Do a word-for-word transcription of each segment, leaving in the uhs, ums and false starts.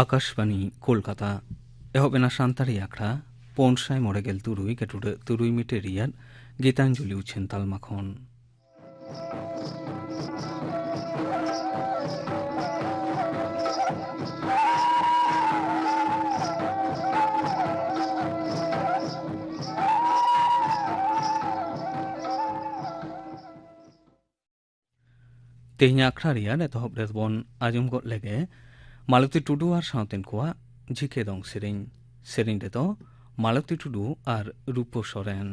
ᱟᱠᱟᱥᱵᱟᱱᱤ ᱠᱳᱞᱠᱟᱛᱟ᱾ ᱮᱦᱚᱵ ᱮᱱᱟ ᱥᱟᱱᱛᱟᱲᱤ ᱟᱠᱷᱲᱟ ᱯᱩᱱ ᱥᱟᱭ ᱢᱚᱬᱮ ᱜᱮᱞ ᱛᱩᱨᱩᱭ ᱜᱮᱴᱩᱰᱟᱹᱜ ᱛᱩᱨᱩᱭ ᱢᱤᱴᱟᱨ ᱨᱮᱭᱟᱜ ᱜᱤᱛᱟᱧᱡᱚᱞᱤ ᱩᱪᱷᱟᱹᱱ ᱛᱟᱞᱢᱟ ᱠᱷᱚᱱ᱾ ᱛᱮᱦᱮᱧᱟᱜ ᱟᱠᱷᱲᱟ ᱨᱮᱭᱟᱜ ᱮᱛᱚᱦᱚᱵ ᱨᱮᱵᱚᱱ ᱟᱸᱡᱚᱢ ᱜᱚᱫ ᱞᱮᱜᱮ ᱢᱟᱞᱚᱛᱤ ᱴᱩᱰᱩ ᱟᱨ ᱥᱟᱶᱛᱮᱱ ᱠᱚᱣᱟᱜ ᱡᱷᱤᱠᱮ ᱫᱚᱝ ᱥᱮᱨᱮᱧ᱾ ᱥᱮᱨᱮᱧ ᱨᱮᱫᱚ ᱢᱟᱞᱚᱛᱤ ᱴᱩᱰᱩ ᱟᱨ ᱨᱩᱯᱚ ᱥᱚᱨᱮᱱ᱾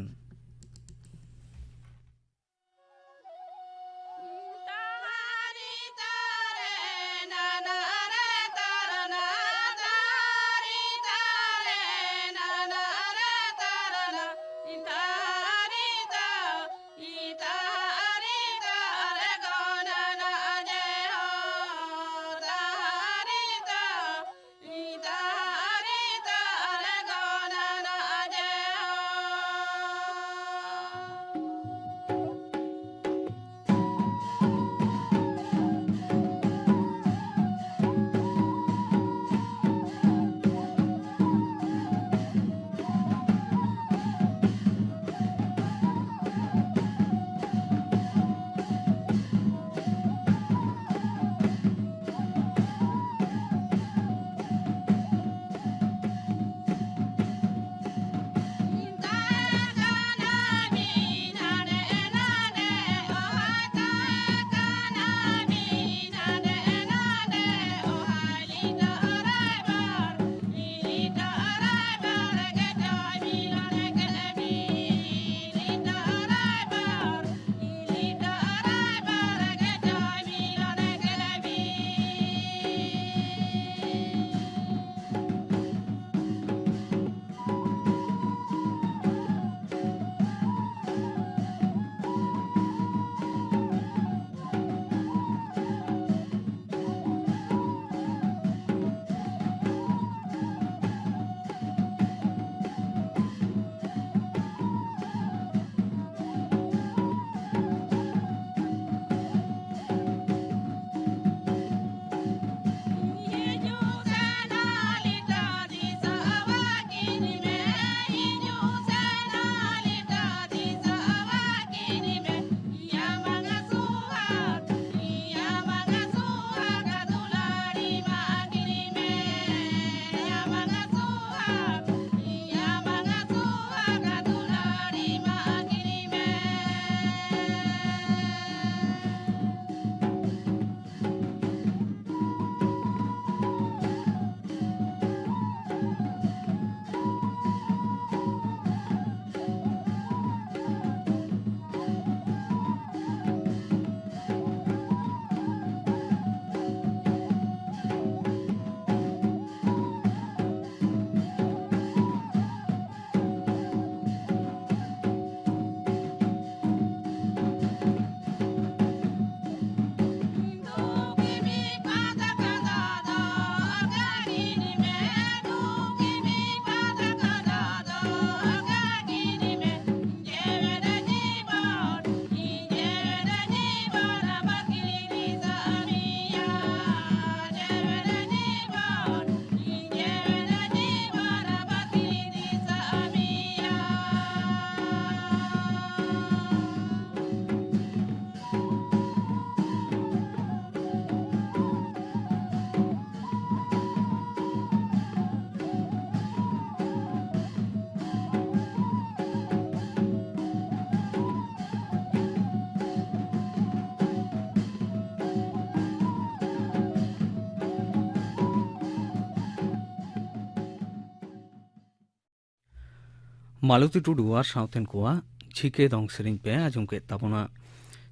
ᱢᱟᱞᱚᱛᱤ ᱴᱩᱰᱩ ᱟᱨ ᱥᱟᱶᱛᱮᱱ ᱠᱚᱣᱟᱜ ᱡᱷᱤᱠᱮ ᱫᱚᱝ ᱥᱮᱨᱮᱧ ᱯᱮ ᱟᱸᱡᱚᱢ ᱠᱮᱫ ᱛᱟᱵᱚᱱᱟ᱾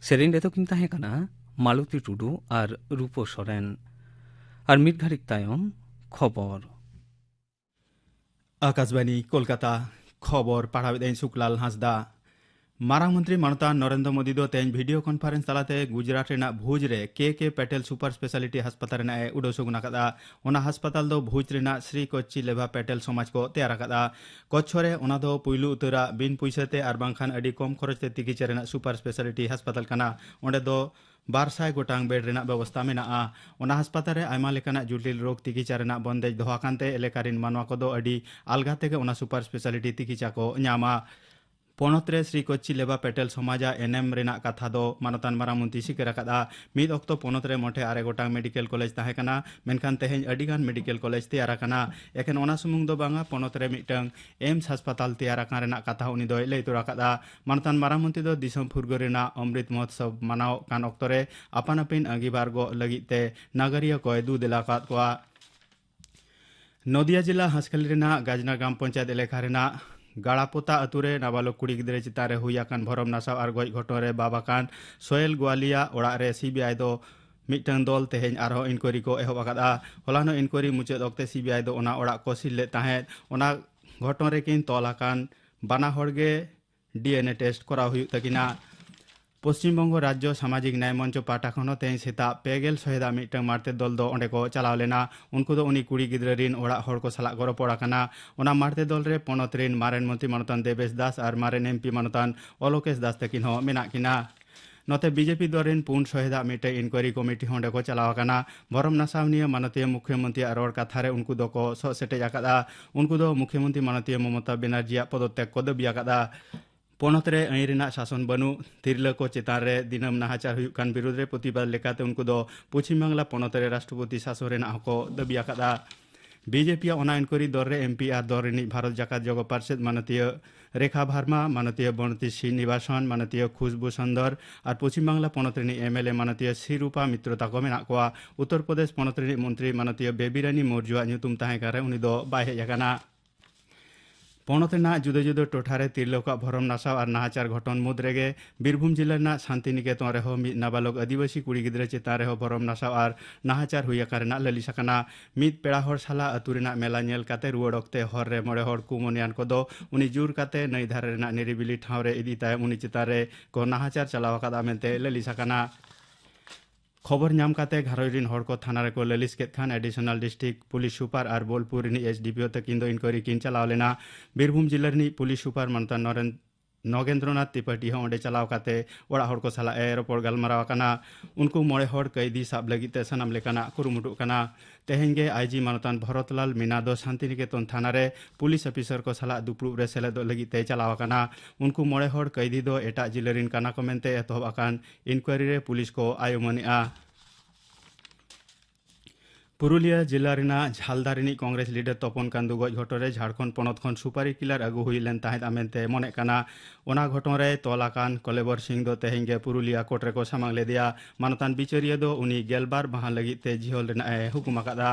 ᱥᱮᱨᱮᱧ ᱨᱮᱫᱚ ᱠᱤᱱ ᱛᱟᱦᱮᱸ ᱠᱟᱱᱟ ᱢᱟᱞᱚᱛᱤ ᱴᱩᱰᱩ ᱟᱨ ᱨᱩᱯᱚ ᱥᱚᱨᱮᱱ᱾ ᱟᱨ ᱢᱤᱫ ᱜᱷᱟᱹᱲᱤᱡ ᱛᱟᱭᱚᱢ ᱠᱷᱚᱵᱚᱨ᱾ ᱟᱠᱟᱥᱵᱟᱱᱤ ᱠᱳᱞᱠᱟᱛᱟ, ᱠᱷᱚᱵᱚᱨ ᱯᱟᱲᱦᱟᱣᱮᱫᱟᱹᱧ ᱥᱩᱠᱞᱟᱞ ᱦᱟᱸᱥᱫᱟ᱾ ᱢᱟᱨᱟᱝ ᱢᱚᱱᱛᱨᱤ ᱢᱟᱱᱚᱛᱟᱱ ᱱᱚᱨᱮᱱᱫᱨᱚ ᱢᱳᱫᱤ ᱫᱚ ᱛᱮᱦᱮᱧ video conference ᱛᱟᱞᱟᱛᱮ ᱜᱩᱡᱽᱨᱟᱴ ᱨᱮᱱᱟᱜ ᱵᱷᱩᱡᱽ ᱨᱮ ᱠᱮ ᱠᱮ ᱯᱮᱴᱮᱞ super speciality ᱦᱟᱥᱯᱟᱛᱟᱞ ᱨᱮᱱᱟᱜ ᱮ ᱩᱰᱟᱹᱥᱩᱜᱩᱱ ᱟᱠᱟᱫᱼᱟ᱾ ᱚᱱᱟ ᱦᱟᱥᱯᱟᱛᱟᱞ ᱫᱚ ᱵᱷᱩᱡᱽ ᱨᱮᱱᱟᱜ ᱥᱨᱤ ᱠᱚᱪᱪᱤ ᱞᱮᱵᱷᱟ ᱯᱮᱴᱮᱞ ᱥᱚᱢᱟᱡᱽ ᱠᱚ ᱛᱮᱭᱟᱨ ᱟᱠᱟᱫᱼᱟ᱾ ᱠᱚᱪᱪᱷᱚ ᱨᱮ ᱚᱱᱟ ᱫᱚ ᱯᱩᱭᱞᱩ ᱩᱛᱟᱹᱨᱟᱜ ᱵᱤᱱ ᱯᱩᱭᱥᱟᱹ ᱛᱮ ᱟᱨ ᱵᱟᱝᱠᱷᱟᱱ ᱟᱹᱰᱤ ᱠᱚᱢ ᱠᱷᱚᱨᱚᱪ ᱛᱮ ᱛᱤᱠᱤᱪᱷᱟ ᱨᱮᱱᱟᱜ super speciality ᱦᱟᱥᱯᱟᱛᱟᱞ ᱠᱟᱱᱟ᱾ ᱚᱸᱰᱮ ᱫᱚ ᱵᱟᱨ ᱥᱟᱭ ᱜᱚᱴᱟᱝ bed ᱨᱮᱱᱟᱜ ᱵᱮᱵᱚᱥᱛᱟ ᱢᱮᱱᱟᱜᱼᱟ᱾ ᱚᱱᱟ ᱦᱟᱥᱯᱟᱛᱟᱞ ᱨᱮ ᱟᱭᱢᱟ ᱞᱮᱠᱟᱱᱟᱜ ᱡᱚᱴᱤᱞ ᱨᱳᱜᱽ ᱛᱤᱠᱤᱪᱷᱟ ᱨᱮᱱᱟᱜ ᱵᱚᱱᱫᱮᱡ ᱫᱚᱦᱚ ᱟᱠᱟᱱ ᱛᱮ ᱮᱞᱟᱠᱟ ᱨᱤᱱ ᱢᱟᱱᱣᱟ ᱠᱚᱫᱚ ᱟᱹᱰᱤ ᱟᱞᱜᱟ ᱛᱮᱜᱮ ᱚᱱᱟ super speciality ᱛᱤᱠᱤᱪᱷᱟ ᱠᱚ ᱧᱟᱢᱟ᱾ ᱯᱚᱱᱚᱛ ᱨᱮ ᱥᱨᱤ ᱠᱚᱪᱪᱤ ᱞᱮᱵᱷᱟ ᱯᱮᱴᱮᱞ ᱥᱚᱢᱟᱡᱽ ᱟᱜ ᱮᱱᱮᱢ ᱨᱮᱱᱟᱜ ᱠᱟᱛᱷᱟ ᱫᱚ ᱢᱟᱱᱚᱛᱟᱱ ᱢᱟᱨᱟᱝ ᱢᱚᱱᱛᱨᱤ ᱥᱤᱠᱟᱹᱨ ᱟᱠᱟᱫᱼᱟ᱾ ᱢᱤᱫ ᱚᱠᱛᱚ ᱯᱚᱱᱚᱛ ᱨᱮ ᱢᱚᱴᱷᱮ ᱟᱨᱮ ᱜᱚᱴᱟᱝ medical college ᱛᱟᱦᱮᱸ ᱠᱟᱱᱟ, ᱢᱮᱱᱠᱷᱟᱱ ᱛᱮᱦᱮᱧ ᱟᱹᱰᱤ ᱜᱟᱱ medical college ᱛᱮᱭᱟᱨ ᱟᱠᱟᱱᱟ᱾ ᱮᱠᱷᱮᱱ ᱚᱱᱟ ᱥᱩᱢᱩᱝ ᱫᱚ ᱵᱟᱝᱟ, ᱯᱚᱱᱚᱛ ᱨᱮ ᱢᱤᱫᱴᱟᱝ ᱮᱢᱥ ᱦᱟᱥᱯᱟᱛᱟᱞ ᱛᱮᱭᱟᱨ ᱟᱠᱟᱱ ᱨᱮᱱᱟᱜ ᱠᱟᱛᱷᱟ ᱩᱱᱤ ᱫᱚᱭ ᱞᱟᱹᱭ ᱛᱚᱨᱟ ᱟᱠᱟᱫᱼᱟ᱾ ᱢᱟᱱᱚᱛᱟᱱ ᱢᱟᱨᱟᱝ ᱢᱚᱱᱛᱨᱤ ᱫᱚ ᱫᱤᱥᱚᱢ ᱯᱷᱩᱨᱜᱟᱹᱞ ᱨᱮᱱᱟᱜ ᱚᱢᱨᱤᱛ ᱢᱚᱦᱳᱛᱥᱚᱵ ᱢᱟᱱᱟᱣ ᱠᱟᱱ ᱚᱠᱛᱚ ᱨᱮ ᱟᱯᱟᱱ ᱟᱹᱯᱤᱱ ᱟᱸᱜᱤᱵᱷᱟᱨ ᱜᱚᱜ ᱞᱟᱹᱜᱤᱫ ᱛᱮ ᱱᱟᱜᱟᱨᱤᱭᱟᱹ ᱠᱚᱭ ᱫᱩ ᱫᱮᱞᱟ ᱟᱠᱟᱫ ᱠᱚᱣᱟ᱾ ᱱᱚᱫᱤᱭᱟ ᱡᱮᱞᱟ ᱦᱟᱸᱥᱠᱷᱟᱞᱤ ᱨᱮᱱᱟᱜ ᱜᱟᱡᱽᱱᱟ ᱜᱨᱟᱢ ᱯᱚᱧᱪᱟᱭᱮᱛ ᱮᱞᱟᱠᱟ ᱨᱮᱱᱟᱜ ᱜᱟᱲᱟᱯᱳᱛᱟ ᱟᱹᱛᱩ ᱨᱮ ᱱᱟᱵᱟᱞᱚᱠ ᱠᱩᱲᱤ ᱜᱤᱫᱽᱨᱟᱹ ᱪᱮᱛᱟᱱ ᱨᱮ ᱦᱩᱭ ᱟᱠᱟᱱ ᱵᱷᱚᱨᱚᱢ ᱱᱟᱥᱟᱣ ᱟᱨ ᱜᱚᱡ ᱜᱷᱚᱴᱚᱱ ᱨᱮ ᱵᱟᱵ ᱟᱠᱟᱱ ᱥᱳᱭᱮᱞ ᱜᱳᱣᱟᱞᱤᱭᱟ ᱚᱲᱟᱜ ᱨᱮ ᱥᱤᱵᱤᱟᱭ ᱫᱚ ᱢᱤᱫᱴᱟᱝ ᱫᱚᱞ ᱛᱮᱦᱮᱧ ᱟᱨᱦᱚᱸ inquiry ᱠᱚ ᱮᱦᱚᱵ ᱟᱠᱟᱫᱼᱟ᱾ ᱦᱚᱞᱟᱱᱚᱜ inquiry ᱢᱩᱪᱟᱹᱫ ᱚᱠᱛᱮ ᱥᱤᱵᱤᱟᱭ ᱫᱚ ᱚᱱᱟ ᱚᱲᱟᱜ ᱠᱚ ᱥᱤᱞ ᱞᱮᱫ ᱛᱟᱦᱮᱸᱫ᱾ ᱚᱱᱟ ᱜᱷᱚᱴᱚᱱ ᱨᱮᱠᱤᱱ ᱛᱚᱞ ᱟᱠᱟᱱ ᱵᱟᱱᱟ ᱦᱚᱲ ᱜᱮ DNA test ᱠᱚᱨᱟᱣ ᱦᱩᱭᱩᱜ ᱛᱟᱹᱠᱤᱱᱟ᱾ ᱯᱚᱥᱪᱤᱢ ᱵᱚᱝᱜᱚ ᱨᱟᱡᱽᱡᱚ ᱥᱟᱢᱟᱡᱤᱠ ᱱᱭᱟᱭ ᱢᱚᱧᱪᱚ ᱯᱟᱦᱴᱟ ᱠᱷᱚᱱ ᱦᱚᱸ ᱛᱮᱦᱮᱧ ᱥᱮᱛᱟᱜ ᱯᱮ ᱜᱮᱞ ᱥᱚᱦᱮᱫᱟᱜ ᱢᱤᱫᱴᱟᱝ ᱢᱟᱨᱛᱮ ᱫᱚᱞ ᱫᱚ ᱚᱸᱰᱮ ᱠᱚ ᱪᱟᱞᱟᱣ ᱞᱮᱱᱟ᱾ ᱩᱱᱠᱩ ᱫᱚ ᱩᱱᱤ ᱠᱩᱲᱤ ᱜᱤᱫᱽᱨᱟᱹ ᱨᱤᱱ ᱚᱲᱟᱜ ᱦᱚᱲ ᱠᱚ ᱥᱟᱞᱟᱜ ᱠᱚ ᱨᱚᱯᱚᱲ ᱟᱠᱟᱱᱟ᱾ ᱚᱱᱟ ᱢᱟᱨᱛᱮ ᱫᱚᱞ ᱨᱮ ᱯᱚᱱᱚᱛ ᱨᱤᱱ ᱢᱟᱨᱮᱱ ᱢᱚᱱᱛᱨᱤ ᱢᱟᱱᱚᱛᱟᱱ ᱫᱮᱵᱮᱥ ᱫᱟᱥ ᱟᱨ ᱢᱟᱨᱮᱱ MP ᱢᱟᱱᱚᱛᱟᱱ ᱚᱞᱚᱠᱮᱥ ᱫᱟᱥ ᱛᱟᱹᱠᱤᱱ ᱦᱚᱸ ᱢᱮᱱᱟᱜ ᱠᱤᱱᱟ᱾ ᱱᱚᱛᱮ BJP ᱫᱚᱞ ᱨᱤᱱ ᱯᱩᱱ ᱥᱚᱦᱮᱫᱟᱜ ᱢᱤᱫᱴᱟᱝ inquiry committee ᱦᱚᱸ ᱚᱸᱰᱮ ᱠᱚ ᱪᱟᱞᱟᱣ ᱟᱠᱟᱱᱟ᱾ ᱵᱷᱚᱨᱚᱢ ᱱᱟᱥᱟᱣ ᱱᱤᱭᱟᱹ ᱢᱟᱱᱚᱛᱤᱭᱟᱹ ᱢᱩᱠᱷᱭᱚᱢᱚᱱᱛᱨᱤᱭᱟᱜ ᱨᱚᱲ ᱠᱟᱛᱷᱟ ᱨᱮ ᱩᱱᱠᱩ ᱫᱚᱠᱚ ᱥᱚᱜ ᱥᱮᱴᱮᱡ ᱟᱠᱟᱫᱼᱟ᱾ ᱩᱱᱠᱩ ᱫᱚ ᱢᱩᱠᱷᱭᱚᱢᱚᱱᱛᱨᱤ ᱢᱟᱱᱚᱛᱤᱭᱟᱹ ᱢᱚᱢᱚᱛᱟ ᱵᱮᱱᱟᱨᱡᱤᱭᱟᱜ ᱯᱚᱫᱚᱛᱛᱮᱜ ᱠᱚ ᱫᱟᱹᱵᱤ ᱟᱠᱟᱫᱼᱟ᱾ ᱯᱚᱱᱚᱛ ᱨᱮ ᱟᱹᱭᱤᱱ ᱨᱮᱱᱟᱜ ᱥᱟᱥᱚᱱ ᱵᱟᱹᱱᱩᱜ, ᱛᱤᱨᱞᱟᱹ ᱠᱚ ᱪᱮᱛᱟᱱ ᱨᱮ ᱫᱤᱱᱟᱹᱢ ᱱᱟᱦᱟᱪᱟᱨ ᱦᱩᱭᱩᱜ ᱠᱟᱱ ᱵᱤᱨᱩᱫᱽ ᱨᱮ ᱯᱨᱚᱛᱤᱵᱟᱫ ᱞᱮᱠᱟᱛᱮ ᱩᱱᱠᱩ ᱫᱚ ᱯᱚᱪᱷᱤᱢ ᱵᱟᱝᱞᱟ ᱯᱚᱱᱚᱛ ᱨᱮ ᱨᱟᱥᱴᱨᱚᱯᱚᱛᱤ ᱥᱟᱥᱚᱱ ᱨᱮᱱᱟᱜ ᱦᱚᱸᱠᱚ ᱫᱟᱹᱵᱤ ᱟᱠᱟᱫᱼᱟ᱾ BJP ᱟᱜ ᱚᱱᱟ inquiry ᱫᱚᱞ ᱨᱮ MP ᱟᱨ ᱫᱚᱞ ᱨᱤᱱᱤᱡ ᱵᱷᱟᱨᱚᱛ ᱡᱟᱠᱟᱛ ᱡᱚᱜᱚ ᱯᱟᱨᱥᱮᱫ ᱢᱟᱱᱚᱛᱤᱭᱟᱹ ᱨᱮᱠᱷᱟ ᱵᱷᱟᱨᱢᱟ, ᱢᱟᱱᱚᱛᱤᱭᱟᱹ ᱵᱚᱱᱚᱛᱤ ᱥᱨᱤᱱᱤᱵᱟᱥᱚᱱ, ᱢᱟᱱᱚᱛᱤᱭᱟᱹ ᱠᱷᱩᱥᱵᱩ ᱥᱚᱱᱫᱚᱨ ᱟᱨ ᱯᱚᱪᱷᱤᱢ ᱵᱟᱝᱞᱟ ᱯᱚᱱᱚᱛ ᱨᱤᱱᱤᱡ MLA ᱢᱟᱱᱚᱛᱤᱭᱟᱹ ᱥᱨᱤᱨᱩᱯᱟ ᱢᱤᱛᱨᱚ ᱛᱟᱠᱚ ᱢᱮᱱᱟᱜ ᱠᱚᱣᱟ᱾ ᱩᱛᱛᱚᱨ ᱯᱨᱚᱫᱮᱥ ᱯᱚᱱᱚᱛ ᱨᱤᱱᱤᱡ ᱢᱚᱱᱛᱨᱤ ᱢᱟᱱᱚᱛᱤᱭᱟᱹ ᱵᱮᱵᱤ ᱨᱟᱱᱤ ᱢᱳᱨᱡᱩᱣᱟᱜ ᱧᱩᱛᱩᱢ ᱛᱟᱦᱮᱸ ᱠᱟᱱ ᱨᱮ ᱩᱱᱤ ᱫᱚ ᱵᱟᱭ ᱦᱮᱡ ᱟᱠᱟᱱᱟ᱾ ᱯᱚᱱᱚᱛ ᱨᱮᱱᱟᱜ ᱡᱩᱫᱟᱹ ᱡᱩᱫᱟᱹ ᱴᱚᱴᱷᱟ ᱨᱮ ᱛᱤᱨᱞᱟᱹ ᱠᱚᱣᱟᱜ ᱵᱷᱚᱨᱚᱢ ᱱᱟᱥᱟᱣ ᱟᱨ ᱱᱟᱦᱟᱪᱟᱨ ᱜᱷᱚᱴᱚᱱ ᱢᱩᱫᱽ ᱨᱮᱜᱮ ᱵᱤᱨᱵᱷᱩᱢ ᱡᱤᱞᱟᱹ ᱨᱮᱱᱟᱜ ᱥᱟᱱᱛᱤᱱᱤᱠᱮᱛᱚᱱ ᱨᱮᱦᱚᱸ ᱢᱤᱫ ᱱᱟᱵᱟᱞᱚᱠ ᱟᱹᱫᱤᱵᱟᱹᱥᱤ ᱠᱩᱲᱤ ᱜᱤᱫᱽᱨᱟᱹ ᱪᱮᱛᱟᱱ ᱨᱮᱦᱚᱸ ᱵᱷᱚᱨᱚᱢ ᱱᱟᱥᱟᱣ ᱟᱨ ᱱᱟᱦᱟᱪᱟᱨ ᱦᱩᱭ ᱟᱠᱟᱱ ᱨᱮᱱᱟᱜ ᱞᱟᱹᱞᱤᱥ ᱟᱠᱟᱱᱟ᱾ ᱢᱤᱫ ᱯᱮᱲᱟ ᱦᱚᱲ ᱥᱟᱞᱟᱜ ᱟᱹᱛᱩ ᱨᱮᱱᱟᱜ ᱢᱮᱞᱟ ᱧᱮᱞ ᱠᱟᱛᱮ ᱨᱩᱣᱟᱹᱲ ᱚᱠᱛᱮ ᱦᱚᱨ ᱨᱮ ᱢᱚᱬᱮ ᱦᱚᱲ ᱠᱩᱢᱚᱱᱤᱭᱟᱱ ᱠᱚᱫᱚ ᱩᱱᱤ ᱡᱩᱨ ᱠᱟᱛᱮ ᱱᱟᱹᱭ ᱫᱷᱟᱨᱮ ᱨᱮᱱᱟᱜ ᱱᱤᱨᱤᱵᱤᱞᱤ ᱴᱷᱟᱶ ᱨᱮ ᱤᱫᱤ ᱛᱟᱭᱚᱢ ᱩᱱᱤ ᱪᱮᱛᱟᱱ ᱨᱮ ᱠᱚ ᱱᱟᱦᱟᱪᱟᱨ ᱪᱟᱞᱟᱣ ᱟᱠᱟᱫᱼᱟ ᱢᱮᱱᱛᱮ ᱞᱟᱹᱞᱤᱥ ᱟᱠᱟᱱᱟ᱾ ᱠᱷᱚᱵᱚᱨ ᱧᱟᱢ ᱠᱟᱛᱮ ᱜᱷᱟᱨᱚᱸᱡᱽ ᱨᱤᱱ ᱦᱚᱲ ᱠᱚ ᱛᱷᱟᱱᱟ ᱨᱮᱠᱚ ᱞᱟᱹᱞᱤᱥ ᱠᱮᱫ ᱠᱷᱟᱱ Additional District Police Super ᱟᱨ ᱵᱳᱞᱯᱩᱨ ᱨᱤᱱᱤᱡ S D P O ᱛᱟᱹᱠᱤᱱ ᱫᱚ inquiry ᱠᱤᱱ ᱪᱟᱞᱟᱣ ᱞᱮᱱᱟ᱾ ᱵᱤᱨᱵᱷᱩᱢ ᱡᱤᱞᱟᱹ ᱨᱤᱱᱤᱡ Police Super ᱢᱟᱱᱚᱛᱟᱱ ᱱᱚᱨᱮᱱ-, ᱱᱚᱜᱮᱱᱫᱨᱚᱱᱟᱛᱷ ᱛᱨᱤᱯᱟᱴᱷᱤ ᱦᱚᱸ ᱚᱸᱰᱮ ᱪᱟᱞᱟᱣ ᱠᱟᱛᱮ ᱚᱲᱟᱜ ᱦᱚᱲ ᱠᱚ ᱥᱟᱞᱟᱜ ᱮ ᱨᱚᱯᱚᱲ ᱜᱟᱞᱢᱟᱨᱟᱣ ᱟᱠᱟᱱᱟ᱾ ᱩᱱᱠᱩ ᱢᱚᱬᱮ ᱦᱚᱲ ᱠᱟᱹᱭᱫᱤ ᱥᱟᱵ ᱞᱟᱹᱜᱤᱫ ᱛᱮ ᱥᱟᱱᱟᱢ ᱞᱮᱠᱟᱱᱟᱜ ᱠᱩᱨᱩᱢᱩᱴᱩᱜ ᱠᱟᱱᱟ᱾ ᱛᱮᱦᱮᱧ ᱜᱮ I G ᱢᱟᱱᱚᱛᱟᱱ ᱵᱷᱚᱨᱚᱛᱞᱟᱞ ᱢᱤᱱᱟ ᱫᱚ ᱥᱟᱱᱛᱤᱱᱤᱠᱮᱛᱚᱱ ᱛᱷᱟᱱᱟ ᱨᱮ ᱯᱩᱞᱤᱥ ᱚᱯᱷᱤᱥᱟᱨ ᱠᱚ ᱥᱟᱞᱟᱜ ᱫᱩᱯᱲᱩᱵ ᱨᱮ ᱥᱮᱞᱮᱫᱚᱜ ᱞᱟᱹᱜᱤᱫ ᱛᱮᱭ ᱪᱟᱞᱟᱣ ᱟᱠᱟᱱᱟ᱾ ᱩᱱᱠᱩ ᱢᱚᱬᱮ ᱦᱚᱲ ᱠᱟᱹᱭᱫᱤ ᱫᱚ ᱮᱴᱟᱜ ᱡᱤᱞᱟᱹ ᱨᱤᱱ ᱠᱟᱱᱟ ᱠᱚ ᱢᱮᱱᱛᱮ ᱮᱛᱚᱦᱚᱵ ᱟᱠᱟᱱ inquiry ᱨᱮ ᱯᱩᱞᱤᱥ ᱠᱚ ᱟᱭᱩᱢᱟᱹᱱᱮᱜᱼᱟ᱾ ᱯᱩᱨᱩᱞᱤᱭᱟᱹ ᱡᱤᱞᱟ ᱨᱮᱱᱟᱜ ᱡᱷᱟᱞᱫᱟ ᱨᱤᱱᱤᱡ ᱠᱚᱝᱜᱨᱮᱥ leader ᱛᱚᱯᱚᱱ ᱠᱟᱱᱫᱩ ᱜᱚᱡ ᱜᱷᱚᱴᱚᱱ ᱨᱮ ᱡᱷᱟᱲᱠᱷᱚᱸᱰ ᱯᱚᱱᱚᱛ ᱠᱷᱚᱱ ᱥᱩᱯᱟᱨᱤ killer ᱟᱹᱜᱩ ᱦᱩᱭ ᱞᱮᱱ ᱛᱟᱦᱮᱸᱫ ᱢᱮᱱᱛᱮ ᱢᱚᱱᱮᱜ ᱠᱟᱱᱟ᱾ ᱚᱱᱟ ᱜᱷᱚᱴᱚᱱ ᱨᱮ ᱛᱚᱞ ᱟᱠᱟᱱ ᱠᱚᱞᱮᱵᱚᱨ ᱥᱤᱝ ᱫᱚ ᱛᱮᱦᱮᱧ ᱜᱮ ᱯᱩᱨᱩᱞᱤᱭᱟᱹ ᱠᱳᱨᱴ ᱨᱮᱠᱚ ᱥᱟᱢᱟᱝ ᱞᱮᱫᱮᱭᱟ᱾ ᱢᱟᱱᱚᱛᱟᱱ ᱵᱤᱪᱟᱹᱨᱤᱭᱟᱹ ᱫᱚ ᱩᱱᱤ ᱜᱮᱞᱵᱟᱨ ᱢᱟᱦᱟ ᱞᱟᱹᱜᱤᱫ ᱛᱮ ᱡᱤᱦᱚᱞ ᱨᱮᱱᱟᱜ ᱮ ᱦᱩᱠᱩᱢ ᱟᱠᱟᱫᱼᱟ᱾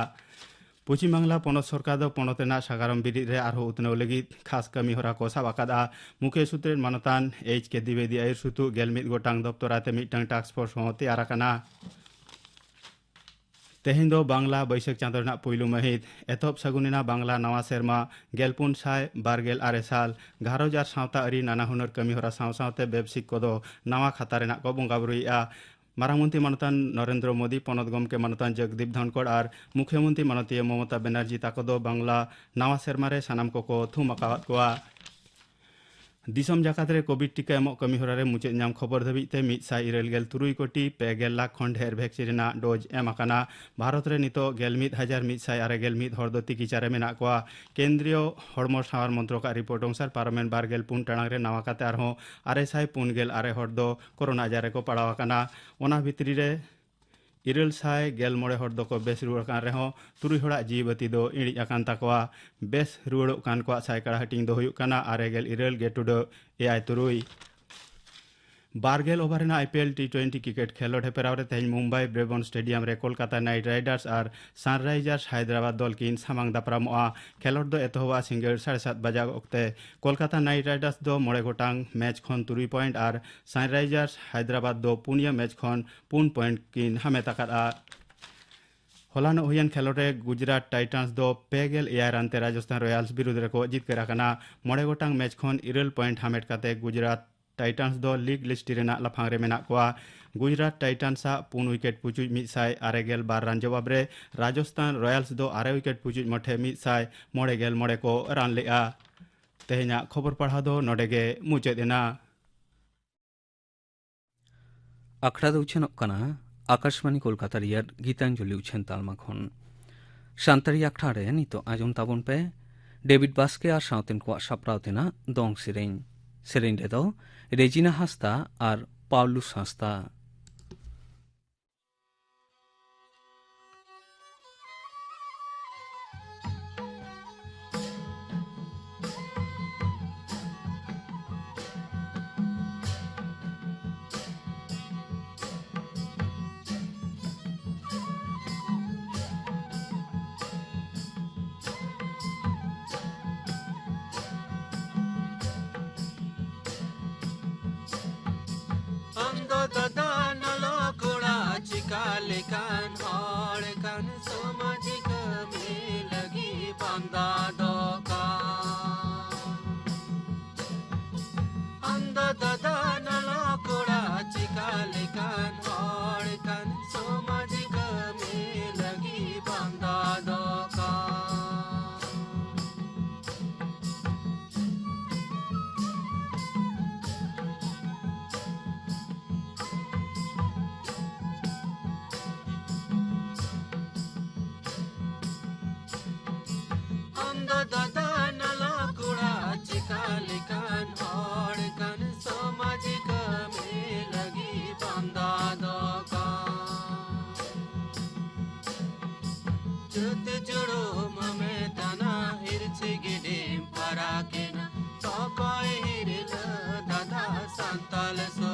ᱯᱚᱪᱷᱤᱢ ᱵᱟᱝᱞᱟ ᱯᱚᱱᱚᱛ ᱥᱚᱨᱠᱟᱨ ᱫᱚ ᱯᱚᱱᱚᱛ ᱨᱮᱱᱟᱜ ᱥᱟᱜᱟᱲᱚᱢ ᱵᱤᱨᱤᱫ ᱨᱮ ᱟᱨᱦᱚᱸ ᱩᱛᱱᱟᱹᱣ ᱞᱟᱹᱜᱤᱫ ᱠᱷᱟᱥ ᱠᱟᱹᱢᱤ ᱦᱚᱨᱟ ᱠᱚ ᱥᱟᱵ ᱟᱠᱟᱫᱼᱟ᱾ ᱢᱩᱠᱷᱭᱟᱹ ᱥᱩᱛᱨᱮᱛ ᱢᱟᱱᱚᱛᱟᱱ H K ᱫᱤᱵᱮᱫᱤ ᱟᱹᱭᱩᱨ ᱥᱩᱛᱩᱜ ᱜᱮᱞ ᱢᱤᱫ ᱜᱚᱴᱟᱝ ᱫᱚᱯᱛᱚᱨ ᱟᱛᱮ ᱢᱤᱫᱴᱟᱝ task force ᱦᱚᱸ ᱛᱮᱭᱟᱨ ᱟᱠᱟᱱᱟ᱾ ᱛᱮᱦᱮᱧ ᱫᱚ ᱵᱟᱝᱞᱟ ᱵᱟᱹᱭᱥᱟᱹᱠᱷ ᱪᱟᱸᱫᱚ ᱨᱮᱱᱟᱜ ᱯᱩᱭᱞᱩ ᱢᱟᱹᱦᱤᱛ᱾ ᱮᱛᱚᱦᱚᱵ ᱥᱟᱹᱜᱩᱱ ᱮᱱᱟ ᱵᱟᱝᱞᱟ ᱱᱟᱣᱟ ᱥᱮᱨᱢᱟ ᱜᱮᱞ ᱯᱩᱱ ᱥᱟᱭ ᱵᱟᱨ ᱜᱮᱞ ᱟᱨᱮ ᱥᱟᱞ᱾ ᱜᱷᱟᱨᱚᱸᱡᱽ ᱟᱨ ᱥᱟᱶᱛᱟ ᱟᱹᱨᱤ ᱱᱟᱱᱟ ᱦᱩᱱᱟᱹᱨ ᱠᱟᱹᱢᱤ ᱦᱚᱨᱟ ᱥᱟᱶ ᱥᱟᱶᱛᱮ ᱵᱮᱵᱽᱥᱤᱠ ᱠᱚᱫᱚ ᱱᱟᱣᱟ ᱠᱷᱟᱛᱟ ᱨᱮᱱᱟᱜ ᱠᱚ ᱵᱚᱸᱜᱟ ᱵᱩᱨᱩᱭᱮᱫᱼᱟ᱾ ᱢᱟᱨᱟᱝ ᱢᱚᱱᱛᱨᱤ ᱢᱟᱱᱚᱛᱟᱱ ᱱᱚᱨᱮᱱᱫᱨᱚ ᱢᱳᱫᱤ, ᱯᱚᱱᱚᱛ ᱜᱚᱢᱠᱮ ᱢᱟᱱᱚᱛᱟᱱ ᱡᱚᱜᱽᱫᱤᱯ ᱫᱷᱚᱱᱠᱚᱲ ᱟᱨ ᱢᱩᱠᱷᱭᱚᱢᱚᱱᱛᱨᱤ ᱢᱟᱱᱚᱛᱤᱭᱟᱹ ᱢᱚᱢᱚᱛᱟ ᱵᱮᱱᱟᱨᱡᱤ ᱛᱟᱠᱚ ᱫᱚ ᱵᱟᱝᱞᱟ ᱱᱟᱣᱟ ᱥᱮᱨᱢᱟ ᱨᱮ ᱥᱟᱱᱟᱢ ᱠᱚᱠᱚ ᱛᱷᱩᱢ ᱟᱠᱟᱣᱟᱫ ᱠᱚᱣᱟ᱾ ᱫᱤᱥᱚᱢ ᱡᱟᱠᱟᱛ ᱨᱮ ᱠᱳᱵᱷᱤᱰ ᱴᱤᱠᱟ ᱮᱢᱚᱜ ᱠᱟᱹᱢᱤ ᱦᱚᱨᱟ ᱨᱮ ᱢᱩᱪᱟᱹᱫ ᱧᱟᱢ ᱠᱷᱚᱵᱚᱨ ᱫᱷᱟᱹᱵᱤᱡ ᱛᱮ ᱢᱤᱫ ᱥᱟᱭ ᱤᱨᱟᱹᱞ ᱜᱮᱞ ᱛᱩᱨᱩᱭ ᱠᱳᱴᱤ ᱯᱮ ᱜᱮᱞ ᱞᱟᱠᱷ ᱠᱷᱚᱱ ᱰᱷᱮᱨ ᱵᱷᱮᱠᱥᱤᱱ ᱨᱮᱱᱟᱜ ᱰᱳᱡᱽ ᱮᱢ ᱟᱠᱟᱱᱟ᱾ ᱵᱷᱟᱨᱚᱛ ᱨᱮ ᱱᱤᱛᱚᱜ ᱜᱮᱞ ᱢᱤᱫ ᱦᱟᱡᱟᱨ ᱢᱤᱫ ᱥᱟᱭ ᱟᱨᱮ ᱜᱮᱞ ᱢᱤᱫ ᱦᱚᱲ ᱫᱚ ᱛᱤᱠᱤᱪᱷᱟ ᱨᱮ ᱢᱮᱱᱟᱜ ᱠᱚᱣᱟ᱾ ᱠᱮᱱᱫᱨᱤᱭᱚ ᱦᱚᱲᱢᱚ ᱥᱟᱶᱟᱨ ᱢᱚᱱᱛᱨᱚᱠ ᱟᱜ ᱨᱤᱯᱳᱨᱴ ᱚᱱᱩᱥᱟᱨ ᱯᱟᱨᱚᱢᱮᱱ ᱵᱟᱨ ᱜᱮᱞ ᱯᱩᱱ ᱴᱟᱲᱟᱝ ᱨᱮ ᱱᱟᱣᱟ ᱠᱟᱛᱮ ᱟᱨᱦᱚᱸ ᱟᱨᱮ ᱥᱟᱭ ᱯᱩᱱ ᱜᱮᱞ ᱟᱨᱮ ᱦᱚᱲ ᱫᱚ ᱠᱳᱨᱳᱱᱟ ᱟᱡᱟᱨ ᱨᱮᱠᱚ ᱯᱟᱲᱟᱣ ᱟᱠᱟᱱᱟ᱾ ᱚᱱᱟ ᱵᱷᱤᱛᱨᱤ ᱨᱮ ᱤᱨᱟᱹᱞ ᱥᱟᱭ ᱜᱮᱞ ᱢᱚᱬᱮ ᱦᱚᱲ ᱫᱚᱠᱚ ᱵᱮᱥ ᱨᱩᱣᱟᱹᱲ ᱟᱠᱟᱱ ᱨᱮᱦᱚᱸ ᱛᱩᱨᱩᱭ ᱦᱚᱲᱟᱜ ᱡᱤᱣᱤ ᱵᱟᱹᱛᱤ ᱫᱚ ᱤᱬᱤᱡ ᱟᱠᱟᱱ ᱛᱟᱠᱚᱣᱟ᱾ ᱵᱮᱥ ᱨᱩᱣᱟᱹᱲᱚᱜ ᱠᱟᱱ ᱠᱚᱣᱟᱜ ᱥᱟᱭᱠᱟᱲᱟ ᱦᱟᱹᱴᱤᱧ ᱫᱚ ᱦᱩᱭᱩᱜ ᱠᱟᱱᱟ ᱟᱨᱮ ᱜᱮᱞ ᱤᱨᱟᱹᱞ ᱜᱮ ᱴᱩᱰᱟᱹᱜ ᱮᱭᱟᱭ ᱛᱩᱨᱩᱭ᱾ ᱵᱟᱨᱜᱮᱞ ᱳᱵᱷᱟᱨ ᱨᱮᱱᱟᱜ I P L T twenty cricket ᱠᱷᱮᱞᱳᱰ ᱦᱮᱯᱨᱟᱣ ᱨᱮ ᱛᱮᱦᱮᱧ ᱢᱩᱢᱵᱟᱭ ᱵᱨᱮᱵᱚᱱ ᱥᱴᱮᱰᱤᱭᱟᱢ ᱨᱮ ᱠᱳᱞᱠᱟᱛᱟ ᱱᱟᱭᱤᱴ ᱨᱟᱭᱰᱟᱨᱥ ᱟᱨ ᱥᱟᱱᱨᱟᱭᱡᱟᱨᱥ ᱦᱟᱭᱫᱨᱟᱵᱟᱫᱽ ᱫᱚᱞ ᱠᱤᱱ ᱥᱟᱢᱟᱝ ᱫᱟᱯᱨᱟᱢᱚᱜᱼᱟ᱾ ᱠᱷᱮᱞᱳᱰ ᱫᱚ ᱮᱛᱚᱦᱚᱵᱚᱜᱼᱟ ᱥᱤᱸᱜᱟᱹᱲ ᱥᱟᱲᱮ ᱥᱟᱛ ᱵᱟᱡᱟᱜ ᱚᱠᱛᱮ᱾ ᱠᱳᱞᱠᱟᱛᱟ ᱱᱟᱭᱤᱴ ᱨᱟᱭᱰᱟᱨᱥ ᱫᱚ ᱢᱚᱬᱮ ᱜᱚᱴᱟᱝ ᱢᱮᱪ ᱠᱷᱚᱱ ᱛᱩᱨᱩᱭ ᱯᱚᱭᱮᱱᱴ ᱟᱨ ᱥᱟᱱᱨᱟᱭᱡᱟᱨᱥ ᱦᱟᱭᱫᱨᱟᱵᱟᱫᱽ ᱫᱚ ᱯᱩᱱᱭᱟᱹ ᱢᱮᱪ ᱠᱷᱚᱱ ᱯᱩᱱ ᱯᱚᱭᱮᱱᱴ ᱠᱤᱱ ᱦᱟᱢᱮᱴ ᱟᱠᱟᱫᱼᱟ᱾ ᱦᱚᱞᱟᱱᱚᱜ ᱦᱩᱭᱮᱱ ᱠᱷᱮᱞᱳᱰ ᱨᱮ ᱜᱩᱡᱽᱨᱟᱴ ᱴᱟᱭᱴᱟᱱᱥ ᱫᱚ ᱯᱮ ᱜᱮᱞ ᱮᱭᱟᱭ ᱨᱟᱱ ᱛᱮ ᱨᱟᱡᱚᱥᱛᱷᱟᱱ ᱨᱚᱭᱟᱞᱥ ᱵᱤᱨᱩᱫᱽ ᱨᱮᱠᱚ ᱡᱤᱛᱠᱟᱹᱨ ᱟᱠᱟᱱᱟ᱾ ᱢᱚᱬᱮ ᱜᱚᱴᱟᱝ ᱢᱮᱪ ᱠᱷᱚᱱ ᱤᱨᱟᱹᱞ ᱯᱚᱭᱮᱱᱴ ᱦᱟᱢᱮᱴ ᱠᱟᱛᱮ ᱜᱩᱡᱽᱨᱟᱴ ᱴᱟᱭᱴᱟᱱᱥ ᱫᱚ ᱞᱤᱜᱽ ᱞᱤᱥᱴ ᱨᱮᱱᱟᱜ ᱞᱟᱯᱷᱟᱝ ᱨᱮ ᱢᱮᱱᱟᱜ ᱠᱚᱣᱟ᱾ ᱜᱩᱡᱽᱨᱟᱴ ᱴᱟᱭᱴᱟᱱᱥ ᱟᱜ ᱯᱩᱱ ᱩᱭᱠᱮᱴ ᱯᱩᱪᱩᱡ ᱢᱤᱫ ᱥᱟᱭ ᱟᱨᱮ ᱜᱮᱞ ᱵᱟᱨ ᱨᱟᱱ ᱡᱚᱵᱟᱵ ᱨᱮ ᱨᱟᱡᱚᱥᱛᱷᱟᱱ ᱨᱚᱭᱟᱞᱥ ᱫᱚ ᱟᱨᱮ ᱩᱭᱠᱮᱴ ᱯᱩᱪᱩᱡ ᱢᱚᱴᱷᱮ ᱢᱤᱫ ᱥᱟᱭ ᱢᱚᱬᱮ ᱜᱮᱞ ᱢᱚᱬᱮ ᱠᱚ ᱨᱟᱱ ᱞᱮᱫᱼᱟ᱾ ᱛᱮᱦᱮᱧᱟᱜ ᱠᱷᱚᱵᱚᱨ ᱯᱟᱲᱦᱟᱣ ᱫᱚ ᱱᱚᱰᱮ ᱜᱮ ᱢᱩᱪᱟᱹᱫ ᱮᱱᱟ᱾ ᱟᱠᱷᱲᱟ ᱫᱚ ᱩᱪᱷᱟᱹᱱᱚᱜ ᱠᱟᱱᱟ ᱟᱠᱟᱥᱵᱟᱬᱤ ᱠᱳᱞᱠᱟᱛᱟ ᱨᱮᱭᱟᱜ ᱜᱤᱛᱟᱧᱡᱚᱞᱤ ᱩᱪᱷᱟᱹᱱ ᱛᱟᱞᱢᱟ ᱠᱷᱚᱱ᱾ ᱥᱟᱱᱛᱟᱲᱤ ᱟᱠᱷᱲᱟ ᱨᱮ ᱱᱤᱛᱚᱜ ᱟᱸᱡᱚᱢ ᱛᱟᱵᱚᱱ ᱯᱮ ᱰᱮᱵᱤᱰ ᱵᱟᱥᱠᱮ ᱟᱨ ᱥᱟᱶᱛᱮᱱ ᱠᱚᱣᱟᱜ ᱥᱟᱯᱲᱟᱣ ᱛᱮᱱᱟᱜ ᱫᱚᱝ ᱥᱮᱨᱮᱧ᱾ ᱥᱮᱨᱮᱧ ᱨᱮᱫᱚ ᱨᱮᱡᱤᱱᱟ ᱦᱟᱸᱥᱫᱟ ᱟᱨ ᱯᱟᱣᱞᱩᱥ ᱦᱟᱸᱥᱫᱟ᱾ ᱟᱢ ᱫᱚ ᱫᱟᱫᱟ ᱱᱟᱞᱚ ᱠᱚᱲᱟ, ᱪᱤᱠᱟ ᱞᱮᱠᱟᱱ ᱦᱚᱲ ᱠᱟᱱ, ᱥᱚᱢᱟᱡᱽ ᱠᱟᱹᱢᱤ ᱞᱟᱹᱜᱤᱫ ᱵᱟᱸᱫᱟ ᱫᱚᱨᱠᱟᱨ᱾ ᱟᱢ ᱫᱚ ᱫᱟᱫᱟ ᱱᱟᱞᱚ ᱠᱚᱲᱟ, ᱪᱤᱠᱟ ᱞᱮᱠᱟᱱ ᱦᱚᱲ ᱠᱟᱱ, ᱥᱚᱢᱟᱡᱽ ᱠᱟᱹᱢᱤ ᱞᱟᱹᱜᱤᱫ ᱵᱟᱸᱫᱟ ᱫᱚᱨᱠᱟᱨ᱾ ᱟᱢ ᱫᱚ ᱫᱟᱫᱟ ᱱᱟᱞᱟ ᱠᱚᱲᱟ, ᱪᱮᱠᱟ ᱞᱮᱠᱟᱱ ᱦᱚᱲ ᱠᱟᱱ, ᱥᱚᱢᱟᱡᱽ ᱠᱟᱹᱢᱤ ᱞᱟᱹᱜᱤᱫ ᱵᱟᱸᱫᱟ ᱫᱚᱨᱠᱟᱨ᱾ ᱡᱟᱹᱛ ᱡᱩᱲᱩᱢ ᱢᱮ ᱛᱟᱱᱟ, ᱦᱤᱨᱪᱷᱤ ᱜᱤᱰᱤᱢ ᱯᱟᱨᱟᱠ ᱮᱱᱟ, ᱚᱠᱚᱭ ᱦᱤᱨᱞᱟᱹ ᱫᱟᱫᱟ ᱥᱟᱱᱛᱟᱞ ᱥᱚ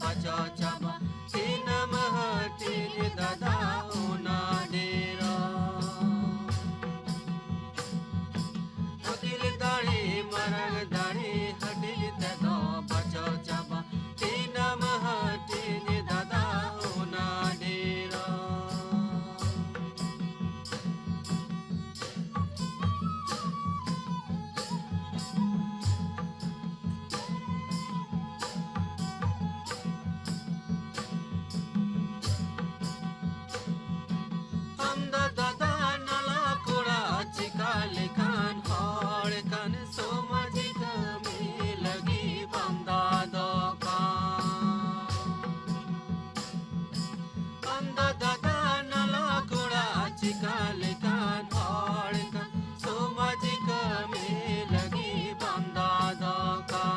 ᱵᱟᱪᱷᱟᱣ ᱪᱟᱵᱟ ᱛᱤᱱᱟᱹᱢ ᱦᱟᱹᱴᱤᱧ ᱫᱟᱫᱟ ᱚᱱᱟ ᱰᱮᱨᱟ᱾ ᱦᱩᱫᱤᱨ ᱫᱟᱲᱮ ᱢᱟᱨᱟᱝ ᱫᱟᱲᱮ ᱦᱟᱹᱴᱤᱧ ᱛᱮᱫᱚ ᱵᱟᱪᱷᱟᱣ ᱪᱟᱵᱟ ᱛᱤᱱᱟᱹᱢ ᱦᱟᱹᱴᱤᱧ ᱫᱟᱫᱟ ᱚᱱᱟ ᱰᱮᱨᱟ᱾ ᱟᱢ ᱫᱚ ᱫᱟᱫᱟ ᱱᱟᱞᱟ ᱠᱚᱲᱟ, ᱪᱤᱠᱟ ᱞᱮᱠᱟᱱ ᱦᱚᱲ ᱠᱟᱱ ᱥᱚᱢᱟᱡᱽ ᱠᱟᱹᱢᱤ ᱞᱟᱹᱜᱤᱫ ᱵᱟᱢ ᱫᱟᱫᱚ ᱠᱟᱱ? ᱟᱢ ᱫᱚ ᱫᱟᱫᱟ ᱱᱟᱞᱟ ᱠᱚᱲᱟ, ᱪᱤᱠᱟ ᱞᱮᱠᱟᱱ ᱦᱚᱲ ᱠᱟᱱ ᱥᱚᱢᱟᱡᱽ ᱠᱟᱹᱢᱤ ᱞᱟᱹᱜᱤᱫ ᱵᱟᱢ ᱫᱟᱫᱚ ᱠᱟᱱ?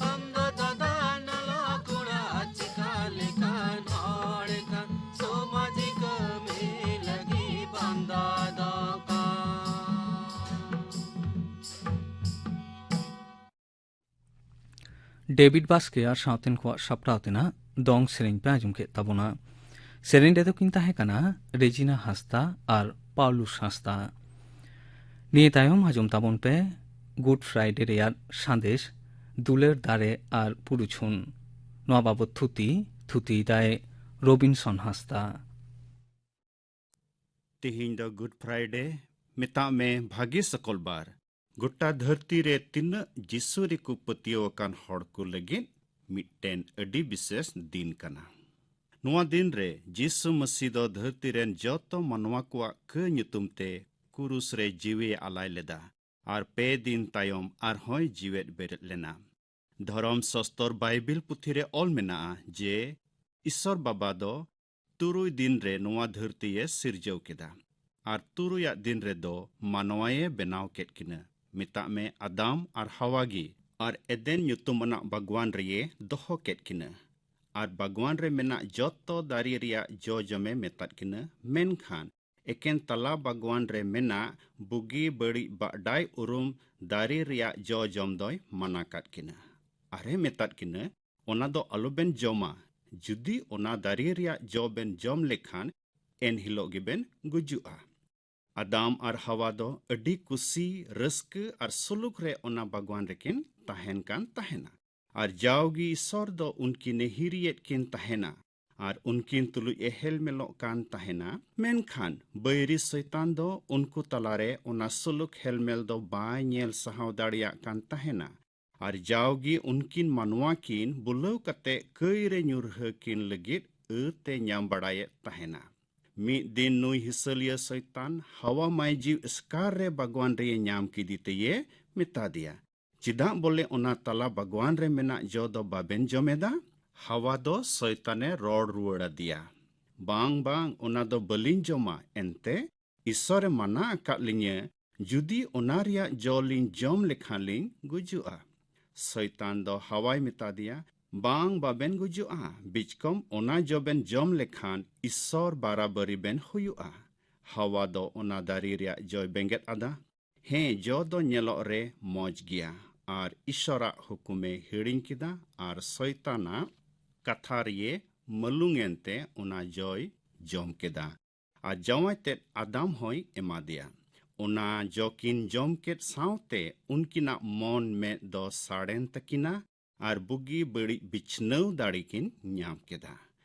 ᱟᱢ ᱫᱚ ᱫᱟᱫᱟ ᱱᱟᱞᱟ ᱠᱚᱲᱟ, ᱪᱤᱠᱟ ᱞᱮᱠᱟᱱ ᱦᱚᱲ ᱠᱟᱱ ᱥᱚᱢᱟᱡᱽ ᱠᱟᱹᱢᱤ ᱞᱟᱹᱜᱤᱫ ᱵᱟᱢ ᱫᱟᱫᱚ ᱠᱟᱱ? ᱰᱮᱵᱷᱤᱰ ᱵᱟᱥᱠᱮ ᱟᱨ ᱥᱟᱶᱛᱮᱱ ᱠᱚᱣᱟᱜ ᱥᱟᱯᱲᱟᱣ ᱛᱮᱱᱟᱜ ᱫᱚᱝ ᱥᱮᱨᱮᱧ ᱯᱮ ᱟᱸᱡᱚᱢ ᱠᱮᱫ ᱛᱟᱵᱚᱱᱟ᱾ ᱥᱮᱨᱮᱧ ᱨᱮᱫᱚ ᱠᱤᱱ ᱛᱟᱦᱮᱸ ᱠᱟᱱᱟ ᱨᱮᱡᱤᱱᱟ ᱦᱟᱸᱥᱫᱟ ᱟᱨ ᱯᱟᱣᱞᱩᱥ ᱦᱟᱸᱥᱫᱟ᱾ ᱱᱤᱭᱟᱹ ᱛᱟᱭᱚᱢ ᱟᱸᱡᱚᱢ ᱛᱟᱵᱚᱱ ᱯᱮ ᱜᱩᱰ ᱯᱷᱨᱟᱭᱰᱮ ᱨᱮᱭᱟᱜ ᱥᱟᱸᱫᱮᱥ, ᱫᱩᱞᱟᱹᱲ ᱫᱟᱨᱮ ᱟᱨ ᱯᱩᱨᱩᱪᱷᱩᱱ᱾ ᱱᱚᱣᱟ ᱵᱟᱵᱚᱛ ᱛᱷᱩᱛᱤ, ᱛᱷᱩᱛᱤᱭᱮᱫᱟᱭ ᱨᱚᱵᱤᱱᱥᱚᱱ ᱦᱟᱸᱥᱫᱟ᱾ ᱛᱮᱦᱮᱧ ᱫᱚ ᱜᱩᱰ ᱯᱷᱨᱟᱭᱰᱮ, ᱢᱮᱛᱟᱜ ᱢᱮ ᱵᱷᱟᱜᱮ ᱥᱚᱠᱚᱞᱵᱟᱨ᱾ ᱜᱚᱴᱟ ᱫᱷᱟᱹᱨᱛᱤ ᱨᱮ ᱛᱤᱱᱟᱹᱜ ᱡᱤᱥᱩ ᱨᱮᱠᱚ ᱯᱟᱹᱛᱭᱟᱹᱣ ᱟᱠᱟᱱ ᱦᱚᱲ ᱠᱚ ᱞᱟᱹᱜᱤᱫ ᱢᱤᱫᱴᱮᱱ ᱟᱹᱰᱤ ᱵᱤᱥᱮᱥ ᱫᱤᱱ ᱠᱟᱱᱟ᱾ ᱱᱚᱣᱟ ᱫᱤᱱ ᱨᱮ ᱡᱤᱥᱩ ᱢᱟᱹᱥᱤ ᱫᱚ ᱫᱷᱟᱹᱨᱛᱤ ᱨᱮᱱ ᱡᱚᱛᱚ ᱢᱟᱱᱣᱟ ᱠᱚᱣᱟᱜ ᱠᱟᱹ ᱧᱩᱛᱩᱢ ᱛᱮ ᱠᱩᱨᱩᱥ ᱨᱮ ᱡᱤᱣᱤᱭ ᱟᱞᱟᱭ ᱞᱮᱫᱟ ᱟᱨ ᱯᱮ ᱫᱤᱱ ᱛᱟᱭᱚᱢ ᱟᱨᱦᱚᱸᱭ ᱡᱤᱣᱮᱫ ᱵᱮᱨᱮᱫ ᱞᱮᱱᱟ᱾ ᱫᱷᱚᱨᱚᱢ ᱥᱚᱥᱛᱚᱨ ᱵᱟᱭᱵᱤᱞ ᱯᱩᱛᱷᱤ ᱨᱮ ᱚᱞ ᱢᱮᱱᱟᱜᱼᱟ ᱡᱮ ᱤᱥᱚᱨ ᱵᱟᱵᱟ ᱫᱚ ᱛᱩᱨᱩᱭ ᱫᱤᱱ ᱨᱮ ᱱᱚᱣᱟ ᱫᱷᱟᱹᱨᱛᱤᱭᱮ ᱥᱤᱨᱡᱟᱹᱣ ᱠᱮᱫᱟ ᱟᱨ ᱛᱩᱨᱩᱭᱟᱜ ᱫᱤᱱ ᱨᱮᱫᱚ ᱢᱟᱱᱣᱟᱭᱮ ᱵᱮᱱᱟᱣ ᱠᱮᱫ ᱠᱤᱱᱟ᱾ ᱢᱮᱛᱟᱜ ᱢᱮ ᱟᱫᱟᱢ ᱟᱨ ᱦᱟᱣᱟ ᱜᱮ ᱟᱨ ᱮᱫᱮᱱ ᱧᱩᱛᱩᱢᱟᱱᱟᱜ ᱵᱟᱜᱽᱣᱟᱱ ᱨᱮᱭᱮ ᱫᱚᱦᱚ ᱠᱮᱫ ᱠᱤᱱᱟ᱾ ᱟᱨ ᱵᱟᱜᱽᱣᱟᱱ ᱨᱮ ᱢᱮᱱᱟᱜ ᱡᱚᱛᱚ ᱫᱟᱨᱮ ᱨᱮᱭᱟᱜ ᱡᱚ ᱡᱚᱢᱮ ᱢᱮᱛᱟᱫ ᱠᱤᱱᱟ, ᱢᱮᱱᱠᱷᱟᱱ ᱮᱠᱮᱱ ᱛᱟᱞᱟ ᱵᱟᱜᱽᱣᱟᱱ ᱨᱮ ᱢᱮᱱᱟᱜ ᱵᱩᱜᱤ ᱵᱟᱹᱲᱤᱡ ᱵᱟᱰᱟᱭ ᱩᱨᱩᱢ ᱫᱟᱨᱮ ᱨᱮᱭᱟᱜ ᱡᱚ ᱡᱚᱢ ᱫᱚᱭ ᱢᱟᱱᱟ ᱠᱟᱫ ᱠᱤᱱᱟ᱾ ᱟᱨᱮ ᱢᱮᱛᱟᱫ ᱠᱤᱱᱟ, "ᱚᱱᱟ ᱫᱚ ᱟᱞᱚᱵᱮᱱ ᱡᱚᱢᱟ, ᱡᱩᱫᱤ ᱚᱱᱟ ᱫᱟᱨᱮ ᱨᱮᱭᱟᱜ ᱡᱚ ᱵᱮᱱ ᱡᱚᱢ ᱞᱮᱠᱷᱟᱱ ᱮᱱ ᱦᱤᱞᱳᱜ ᱜᱮᱵᱮᱱ ᱜᱩᱡᱩᱜᱼᱟ᱾" ᱟᱫᱟᱢ ᱟᱨ ᱦᱟᱣᱟ ᱫᱚ ᱟᱹᱰᱤ ᱠᱩᱥᱤ, ᱨᱟᱹᱥᱠᱟᱹ ᱟᱨ ᱥᱩᱞᱩᱠ ᱨᱮ ᱚᱱᱟ ᱵᱟᱜᱽᱣᱟᱱ ᱨᱮᱠᱤᱱ ᱛᱟᱦᱮᱱ ᱠᱟᱱ ᱛᱟᱦᱮᱱᱟ᱾ ᱟᱨ ᱡᱟᱣᱜᱮ ᱤᱥᱚᱨ ᱫᱚ ᱩᱱᱠᱤᱱᱮ ᱦᱤᱨᱤᱭᱮᱫ ᱠᱤᱱ ᱛᱟᱦᱮᱱᱟ ᱟᱨ ᱩᱱᱠᱤᱱ ᱛᱩᱞᱩᱡ ᱮ ᱦᱮᱞᱢᱮᱞᱚᱜ ᱠᱟᱱ ᱛᱟᱦᱮᱱᱟ᱾ ᱢᱮᱱᱠᱷᱟᱱ ᱵᱟᱹᱭᱨᱤ ᱥᱚᱭᱛᱟᱱ ᱫᱚ ᱩᱱᱠᱩ ᱛᱟᱞᱟᱨᱮ ᱚᱱᱟ ᱥᱩᱞᱩᱠ ᱦᱮᱞᱢᱮᱞ ᱫᱚ ᱵᱟᱭ ᱧᱮᱞ ᱥᱟᱦᱟᱣ ᱫᱟᱲᱮᱭᱟᱜ ᱠᱟᱱ ᱛᱟᱦᱮᱱᱟ᱾ ᱟᱨ ᱡᱟᱣᱜᱮ ᱩᱱᱠᱤᱱ ᱢᱟᱱᱣᱟ ᱠᱤᱱ ᱵᱩᱞᱟᱹᱣ ᱠᱟᱛᱮ ᱠᱟᱹᱭ ᱨᱮ ᱧᱩᱨᱦᱟᱹ ᱠᱤᱱ ᱞᱟᱹᱜᱤᱫ ᱟᱹᱛᱮ ᱧᱟᱢ ᱵᱟᱲᱟᱭᱮᱫ ᱛᱟᱦᱮᱱᱟ᱾ ᱢᱤᱫ ᱫᱤᱱ ᱱᱩᱭ ᱦᱤᱥᱟᱹᱞᱤᱭᱟᱹ ᱥᱚᱭᱛᱟᱱ ᱦᱟᱣᱟ ᱢᱟᱭ ᱡᱤᱣ ᱮᱥᱠᱟᱨ ᱨᱮ ᱵᱟᱜᱽᱣᱟᱱ ᱨᱮᱭᱮ ᱧᱟᱢ ᱠᱮᱫᱮ ᱛᱮᱭᱮ ᱢᱮᱛᱟ ᱫᱮᱭᱟ, "ᱪᱮᱫᱟᱜ ᱵᱚᱞᱮ ᱚᱱᱟ ᱛᱟᱞᱟ ᱵᱟᱜᱽᱣᱟᱱ ᱨᱮ ᱢᱮᱱᱟᱜ ᱡᱚ ᱫᱚ ᱵᱟᱵᱮᱱ ᱡᱚᱢᱮᱫᱟ?" ᱦᱟᱣᱟ ᱫᱚ ᱥᱚᱭᱛᱟᱱᱮ ᱨᱚᱲ ᱨᱩᱣᱟᱹᱲ ᱟᱫᱮᱭᱟ, "ᱵᱟᱝ, ᱵᱟᱝ, ᱚᱱᱟ ᱫᱚ ᱵᱟᱹᱞᱤᱧ ᱡᱚᱢᱟ, ᱮᱱᱛᱮ ᱤᱥᱚᱨᱮ ᱢᱟᱱᱟ ᱟᱠᱟᱫ ᱞᱤᱧᱟᱹ, ᱡᱩᱫᱤ ᱚᱱᱟ ᱨᱮᱭᱟᱜ ᱡᱚ ᱞᱤᱧ ᱡᱚᱢ ᱞᱮᱠᱷᱟᱱ ᱞᱤᱧ ᱜᱩᱡᱩᱜᱼᱟ᱾" ᱥᱚᱭᱛᱟᱱ ᱫᱚ ᱦᱟᱣᱟᱭ ᱢᱮᱛᱟ ᱫᱮᱭᱟ, "ᱵᱟᱝ, ᱵᱟᱵᱮᱱ ᱜᱩᱡᱩᱜᱼᱟ, ᱵᱤᱪᱠᱚᱢ ᱚᱱᱟ ᱡᱚ ᱵᱮᱱ ᱡᱚᱢ ᱞᱮᱠᱷᱟᱱ ᱤᱥᱚᱨ ᱵᱟᱨᱟᱵᱟᱹᱨᱤ ᱵᱮᱱ ᱦᱩᱭᱩᱜᱼᱟ᱾" ᱦᱟᱣᱟ ᱫᱚ ᱚᱱᱟ ᱫᱟᱨᱮ ᱨᱮᱭᱟᱜ ᱡᱚᱭ ᱵᱮᱸᱜᱮᱫ ᱟᱫᱟ᱾ ᱦᱮᱸ, ᱡᱚ ᱫᱚ ᱧᱮᱞᱚᱜ ᱨᱮ ᱢᱚᱡᱽ ᱜᱮᱭᱟ ᱟᱨ ᱤᱥᱚᱨᱟᱜ ᱦᱩᱠᱩᱢᱮ ᱦᱤᱲᱤᱧ ᱠᱮᱫᱟ ᱟᱨ ᱥᱚᱭᱛᱟᱱᱟᱜ ᱠᱟᱛᱷᱟ ᱨᱮᱭᱮ ᱢᱟᱹᱞᱩᱝ ᱮᱱᱛᱮ ᱚᱱᱟ ᱡᱚᱭ ᱡᱚᱢ ᱠᱮᱫᱟ᱾ ᱟᱨ ᱡᱟᱶᱟᱭ ᱛᱮᱫ ᱟᱫᱟᱢ ᱦᱚᱸᱭ ᱮᱢᱟ ᱫᱮᱭᱟ᱾ ᱚᱱᱟ ᱡᱚ ᱠᱤᱱ ᱡᱚᱢ ᱠᱮᱫ ᱥᱟᱶᱛᱮ ᱩᱱᱠᱤᱱᱟᱜ ᱢᱚᱱ ᱢᱮᱫ ᱫᱚ ᱥᱟᱲᱮᱱ ᱛᱟᱹᱠᱤᱱᱟ ᱟᱨ ᱵᱩᱜᱤ ᱵᱟᱹᱲᱤᱡ ᱵᱤᱪᱷᱱᱟᱹᱣ ᱫᱟᱲᱮ ᱠᱤᱱ ᱧᱟᱢ ᱠᱮᱫᱟ᱾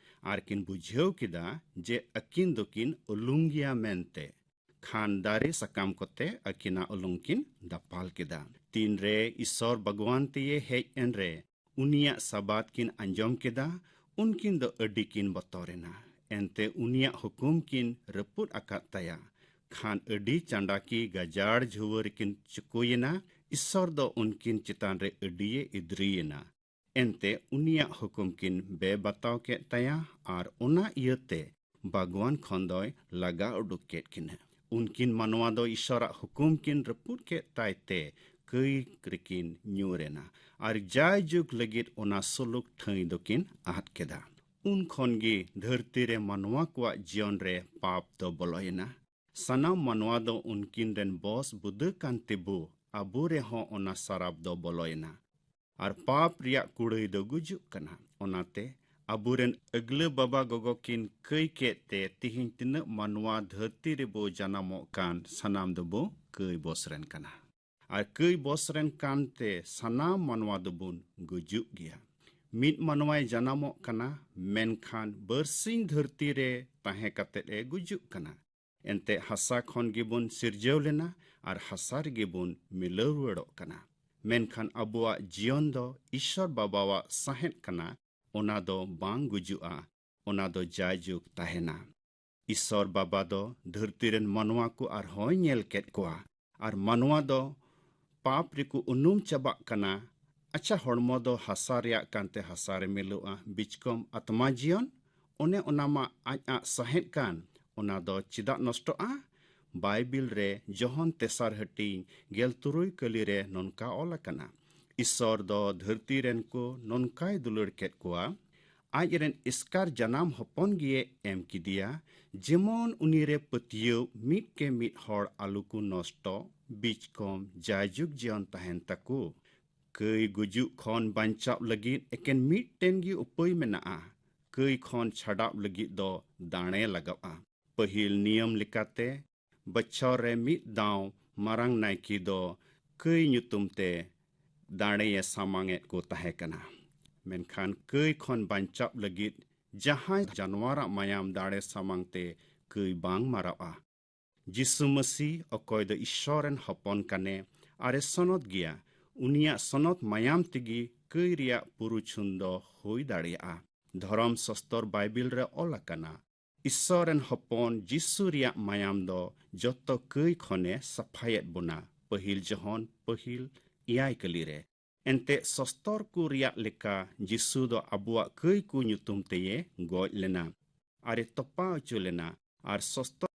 ᱟᱨ ᱠᱤᱱ ᱵᱩᱡᱷᱟᱹᱣ ᱠᱮᱫᱟ ᱡᱮ ᱟᱹᱠᱤᱱ ᱫᱚᱠᱤᱱ ᱩᱞᱩᱝ ᱜᱮᱭᱟ ᱢᱮᱱᱛᱮ᱾ ᱠᱷᱟᱱ ᱫᱟᱨᱮ ᱥᱟᱠᱟᱢ ᱠᱚᱛᱮ ᱟᱹᱠᱤᱱᱟᱜ ᱩᱞᱩᱝ ᱠᱤᱱ ᱫᱟᱯᱟᱞ ᱠᱮᱫᱟ᱾ ᱛᱤᱱᱨᱮ ᱤᱥᱚᱨ ᱵᱟᱜᱽᱣᱟᱱ ᱛᱮᱭᱮ ᱦᱮᱡ ᱮᱱᱨᱮ ᱩᱱᱤᱭᱟᱜ ᱥᱟᱵᱟᱫ ᱠᱤᱱ ᱟᱸᱡᱚᱢ ᱠᱮᱫᱟ, ᱩᱱᱠᱤᱱ ᱫᱚ ᱟᱹᱰᱤ ᱠᱤᱱ ᱵᱚᱛᱚᱨᱮᱱᱟ᱾ ᱮᱱᱛᱮ ᱩᱱᱤᱭᱟᱜ ᱦᱩᱠᱩᱢ ᱠᱤᱱ ᱨᱟᱹᱯᱩᱫ ᱟᱠᱟᱫ ᱛᱟᱭᱟ᱾ ᱠᱷᱟᱱ ᱟᱹᱰᱤ ᱪᱟᱸᱰᱟᱠᱤ ᱜᱟᱡᱟᱲ ᱡᱷᱩᱣᱟᱹ ᱨᱮᱠᱤᱱ ᱪᱩᱠᱩᱭᱮᱱᱟ᱾ ᱤᱥᱚᱨ ᱫᱚ ᱩᱱᱠᱤᱱ ᱪᱮᱛᱟᱱ ᱨᱮ ᱟᱹᱰᱤᱭᱮ ᱤᱫᱽᱨᱤᱭᱮᱱᱟ᱾ ᱮᱱᱛᱮ ᱩᱱᱤᱭᱟᱜ ᱦᱩᱠᱩᱢ ᱠᱤᱱ ᱵᱮᱵᱟᱛᱟᱣ ᱠᱮᱫ ᱛᱟᱭᱟ ᱟᱨ ᱚᱱᱟ ᱤᱭᱟᱹᱛᱮ ᱵᱟᱜᱽᱣᱟᱱ ᱠᱷᱚᱱ ᱫᱚᱭ ᱞᱟᱜᱟ ᱩᱰᱩᱠ ᱠᱮᱫ ᱠᱤᱱᱟ᱾ ᱩᱱᱠᱤᱱ ᱢᱟᱱᱣᱟ ᱫᱚ ᱤᱥᱚᱨᱟᱜ ᱦᱩᱠᱩᱢ ᱠᱤᱱ ᱨᱟᱹᱯᱩᱫ ᱠᱮᱫ ᱛᱟᱭ ᱛᱮ ᱠᱟᱹᱭ ᱨᱮᱠᱤᱱ ᱧᱩᱨ ᱮᱱᱟ ᱟᱨ ᱡᱟᱭᱡᱩᱜᱽ ᱞᱟᱹᱜᱤᱫ ᱚᱱᱟ ᱥᱩᱞᱩᱠ ᱴᱷᱟᱹᱭ ᱫᱚᱠᱤᱱ ᱟᱫ ᱠᱮᱫᱟ᱾ ᱩᱱ ᱠᱷᱚᱱ ᱜᱮ ᱫᱷᱟᱹᱨᱛᱤ ᱨᱮ ᱢᱟᱱᱣᱟ ᱠᱚᱣᱟᱜ ᱡᱤᱭᱚᱱ ᱨᱮ ᱯᱟᱯ ᱫᱚ ᱵᱚᱞᱚᱭᱮᱱᱟ᱾ ᱥᱟᱱᱟᱢ ᱢᱟᱱᱣᱟ ᱫᱚ ᱩᱱᱠᱤᱱ ᱨᱮᱱ ᱵᱚᱥ ᱵᱩᱫᱟᱹ ᱠᱟᱱ ᱛᱮᱵᱚ ᱟᱵᱚ ᱨᱮᱦᱚᱸ ᱚᱱᱟ ᱥᱟᱨᱟᱯ ᱫᱚ ᱵᱚᱞᱚᱭᱮᱱᱟ᱾ ᱟᱨ ᱯᱟᱯ ᱨᱮᱭᱟᱜ ᱠᱩᱲᱟᱹᱭ ᱫᱚ ᱜᱩᱡᱩᱜ ᱠᱟᱱᱟ᱾ ᱚᱱᱟᱛᱮ ᱟᱵᱚᱨᱮᱱ ᱟᱹᱜᱞᱟᱹ ᱵᱟᱵᱟ ᱜᱚᱜᱚ ᱠᱤᱱ ᱠᱟᱹᱭ ᱠᱮᱫ ᱛᱮ ᱛᱤᱦᱤᱧ ᱛᱤᱱᱟᱹᱜ ᱢᱟᱱᱣᱟ ᱫᱷᱟᱹᱨᱛᱤ ᱨᱮᱵᱚ ᱡᱟᱱᱟᱢᱚᱜ ᱠᱟᱱ ᱥᱟᱱᱟᱢ ᱫᱚᱵᱚ ᱠᱟᱹᱭ ᱵᱚᱥ ᱨᱮᱱ ᱠᱟᱱᱟ᱾ ᱟᱨ ᱠᱟᱹᱭ ᱵᱚᱥ ᱨᱮᱱ ᱠᱟᱱᱛᱮ ᱥᱟᱱᱟᱢ ᱢᱟᱱᱣᱟ ᱫᱚᱵᱚᱱ ᱜᱩᱡᱩᱜ ᱜᱮᱭᱟ᱾ ᱢᱤᱫ ᱢᱟᱱᱣᱟᱭ ᱡᱟᱱᱟᱢᱚᱜ ᱠᱟᱱᱟ, ᱢᱮᱱᱠᱷᱟᱱ ᱵᱟᱹᱨᱥᱤᱧ ᱫᱷᱟᱹᱨᱛᱤ ᱨᱮ ᱛᱟᱦᱮᱸ ᱠᱟᱛᱮᱫ ᱮ ᱜᱩᱡᱩᱜ ᱠᱟᱱᱟ᱾ ᱮᱱᱛᱮ ᱦᱟᱥᱟ ᱠᱷᱚᱱ ᱜᱮᱵᱚᱱ ᱥᱤᱨᱡᱟᱹᱣ ᱞᱮᱱᱟ ᱟᱨ ᱦᱟᱥᱟ ᱨᱮᱜᱮ ᱵᱚᱱ ᱢᱤᱞᱟᱹᱣ ᱨᱩᱣᱟᱹᱲᱚᱜ ᱠᱟᱱᱟ᱾ ᱢᱮᱱᱠᱷᱟᱱ ᱟᱵᱚᱣᱟᱜ ᱡᱤᱭᱚᱱ ᱫᱚ ᱤᱥᱥᱚᱨ ᱵᱟᱵᱟᱣᱟᱜ ᱥᱟᱦᱮᱫ ᱠᱟᱱᱟ, ᱚᱱᱟ ᱫᱚ ᱵᱟᱝ ᱜᱩᱡᱩᱜᱼᱟ, ᱚᱱᱟ ᱫᱚ ᱡᱟᱭᱡᱩᱜᱽ ᱛᱟᱦᱮᱱᱟ᱾ ᱤᱥᱥᱚᱨ ᱵᱟᱵᱟ ᱫᱚ ᱫᱷᱟᱹᱨᱛᱤ ᱨᱮᱱ ᱢᱟᱱᱣᱟ ᱠᱚ ᱟᱨᱦᱚᱸᱭ ᱧᱮᱞ ᱠᱮᱫ ᱠᱚᱣᱟ, ᱟᱨ ᱢᱟᱱᱣᱟ ᱫᱚ ᱯᱟᱯ ᱨᱮᱠᱚ ᱩᱱᱩᱢ ᱪᱟᱵᱟᱜ ᱠᱟᱱᱟ᱾ ᱟᱪᱪᱷᱟ, ᱦᱚᱲᱢᱚ ᱫᱚ ᱦᱟᱥᱟ ᱨᱮᱭᱟᱜ ᱠᱟᱱᱛᱮ ᱦᱟᱥᱟ ᱨᱮ ᱢᱤᱞᱟᱹᱜᱼᱟ, ᱵᱤᱪᱠᱚᱢ ᱟᱛᱢᱟ ᱡᱤᱭᱚᱱ, ᱚᱱᱮ ᱚᱱᱟ ᱢᱟ ᱟᱡ ᱟᱜ ᱥᱟᱦᱮᱫ ᱠᱟᱱ, ᱚᱱᱟ ᱫᱚ ᱪᱮᱫᱟᱜ ᱱᱚᱥᱴᱚᱜᱼᱟ? ᱵᱟᱭᱵᱤᱞ ᱨᱮ ᱡᱚᱦᱚᱱ ᱛᱮᱥᱟᱨ ᱦᱟᱹᱴᱤᱧ ᱜᱮᱞ ᱛᱩᱨᱩᱭ ᱠᱟᱹᱞᱤ ᱨᱮ ᱱᱚᱝᱠᱟ ᱚᱞ ᱟᱠᱟᱱᱟ, ᱤᱥᱥᱚᱨ ᱫᱚ ᱫᱷᱟᱹᱨᱛᱤ ᱨᱮᱱ ᱠᱚ ᱱᱚᱝᱠᱟᱭ ᱫᱩᱞᱟᱹᱲ ᱠᱮᱫ ᱠᱚᱣᱟ, ᱟᱡ ᱨᱮᱱ ᱮᱥᱠᱟᱨ ᱡᱟᱱᱟᱢ ᱦᱚᱯᱚᱱ ᱜᱮᱭ ᱮᱢ ᱠᱮᱫᱮᱭᱟ, ᱡᱮᱢᱚᱱ ᱩᱱᱤ ᱨᱮ ᱯᱟᱹᱛᱭᱟᱹᱣ ᱢᱤᱫ ᱠᱮ ᱢᱤᱫ ᱦᱚᱲ ᱟᱞᱚ ᱠᱚ ᱱᱚᱥᱴᱚ, ᱵᱤᱪᱠᱚᱢ ᱡᱟᱭᱡᱩᱜᱽ ᱡᱤᱭᱚᱱ ᱛᱟᱦᱮᱱ ᱛᱟᱠᱚ᱾ ᱠᱟᱹᱭ ᱜᱩᱡᱩᱜ ᱠᱷᱚᱱ ᱵᱟᱧᱪᱟᱣ ᱞᱟᱹᱜᱤᱫ ᱮᱠᱮᱱ ᱢᱤᱫᱴᱮᱱ ᱜᱮ ᱩᱯᱟᱹᱭ ᱢᱮᱱᱟᱜᱼᱟ᱾ ᱠᱟᱹᱭ ᱠᱷᱚᱱ ᱪᱷᱟᱰᱟᱣ ᱞᱟᱹᱜᱤᱫ ᱫᱚ ᱫᱟᱲᱮ ᱞᱟᱜᱟᱜᱼᱟ᱾ ᱯᱟᱹᱦᱤᱞ ᱱᱤᱭᱚᱢ ᱞᱮᱠᱟᱛᱮ, ᱵᱚᱪᱷᱚᱨ ᱨᱮ ᱢᱤᱫ ᱫᱟᱣ ᱢᱟᱨᱟᱝ ᱱᱟᱭᱠᱮ ᱫᱚ ᱠᱟᱹᱭ ᱧᱩᱛᱩᱢ ᱛᱮ ᱫᱟᱲᱮᱭᱮ ᱥᱟᱢᱟᱝ ᱮᱫ ᱠᱚ ᱛᱟᱦᱮᱸ ᱠᱟᱱᱟ᱾ ᱢᱮᱱᱠᱷᱟᱱ ᱠᱟᱹᱭ ᱠᱷᱚᱱ ᱵᱟᱧᱪᱟᱣ ᱞᱟᱹᱜᱤᱫ ᱡᱟᱦᱟᱸᱭ ᱡᱟᱱᱣᱟᱨᱟᱜ ᱢᱟᱭᱟᱢ ᱫᱟᱲᱮ ᱥᱟᱢᱟᱝ ᱛᱮ ᱠᱟᱹᱭ ᱵᱟᱝ ᱢᱟᱨᱟᱣᱜᱼᱟ᱾ ᱡᱤᱥᱩ ᱢᱟᱹᱥᱤ, ᱚᱠᱚᱭ ᱫᱚ ᱤᱥᱥᱚᱨ ᱨᱮᱱ ᱦᱚᱯᱚᱱ ᱠᱟᱱᱮ, ᱟᱨᱮ ᱥᱚᱱᱚᱛ ᱜᱮᱭᱟ, ᱩᱱᱤᱭᱟᱜ ᱥᱚᱱᱚᱛ ᱢᱟᱭᱟᱢ ᱛᱮᱜᱮ ᱠᱟᱹᱭ ᱨᱮᱭᱟᱜ ᱯᱩᱨᱩᱪᱷᱩᱱ ᱫᱚ ᱦᱩᱭ ᱫᱟᱲᱮᱭᱟᱜᱼᱟ᱾ ᱫᱷᱚᱨᱚᱢ ᱥᱚᱥᱛᱚᱨ ᱵᱟᱭᱵᱤᱞ ᱨᱮ ᱚᱞ ᱟᱠᱟᱱᱟ, ᱤᱥᱥᱚᱨ ᱨᱮᱱ ᱦᱚᱯᱚᱱ ᱡᱤᱥᱩ ᱨᱮᱭᱟᱜ ᱢᱟᱭᱟᱢ ᱫᱚ ᱡᱚᱛᱚ ᱠᱟᱹᱭ ᱠᱷᱚᱱᱮ ᱥᱟᱯᱷᱟᱭᱮᱫ ᱵᱚᱱᱟ᱾ ᱯᱟᱹᱦᱤᱞ ᱡᱚᱦᱚᱱ ᱯᱟᱹᱦᱤᱞ ᱮᱭᱟᱭ ᱠᱟᱹᱞᱤ ᱨᱮ᱾ ᱮᱱᱛᱮ ᱥᱚᱥᱛᱚᱨ ᱠᱚ ᱨᱮᱭᱟᱜ ᱞᱮᱠᱟ ᱡᱤᱥᱩ ᱫᱚ ᱟᱵᱚᱣᱟᱜ ᱠᱟᱹᱭ ᱠᱚ ᱧᱩᱛᱩᱢ ᱛᱮᱭᱮ ᱜᱚᱡ ᱞᱮᱱᱟ, ᱟᱨᱮ ᱛᱚᱯᱟ ᱚᱪᱚ ᱞᱮᱱᱟ, ᱟᱨ ᱥᱚᱥᱛᱚᱨ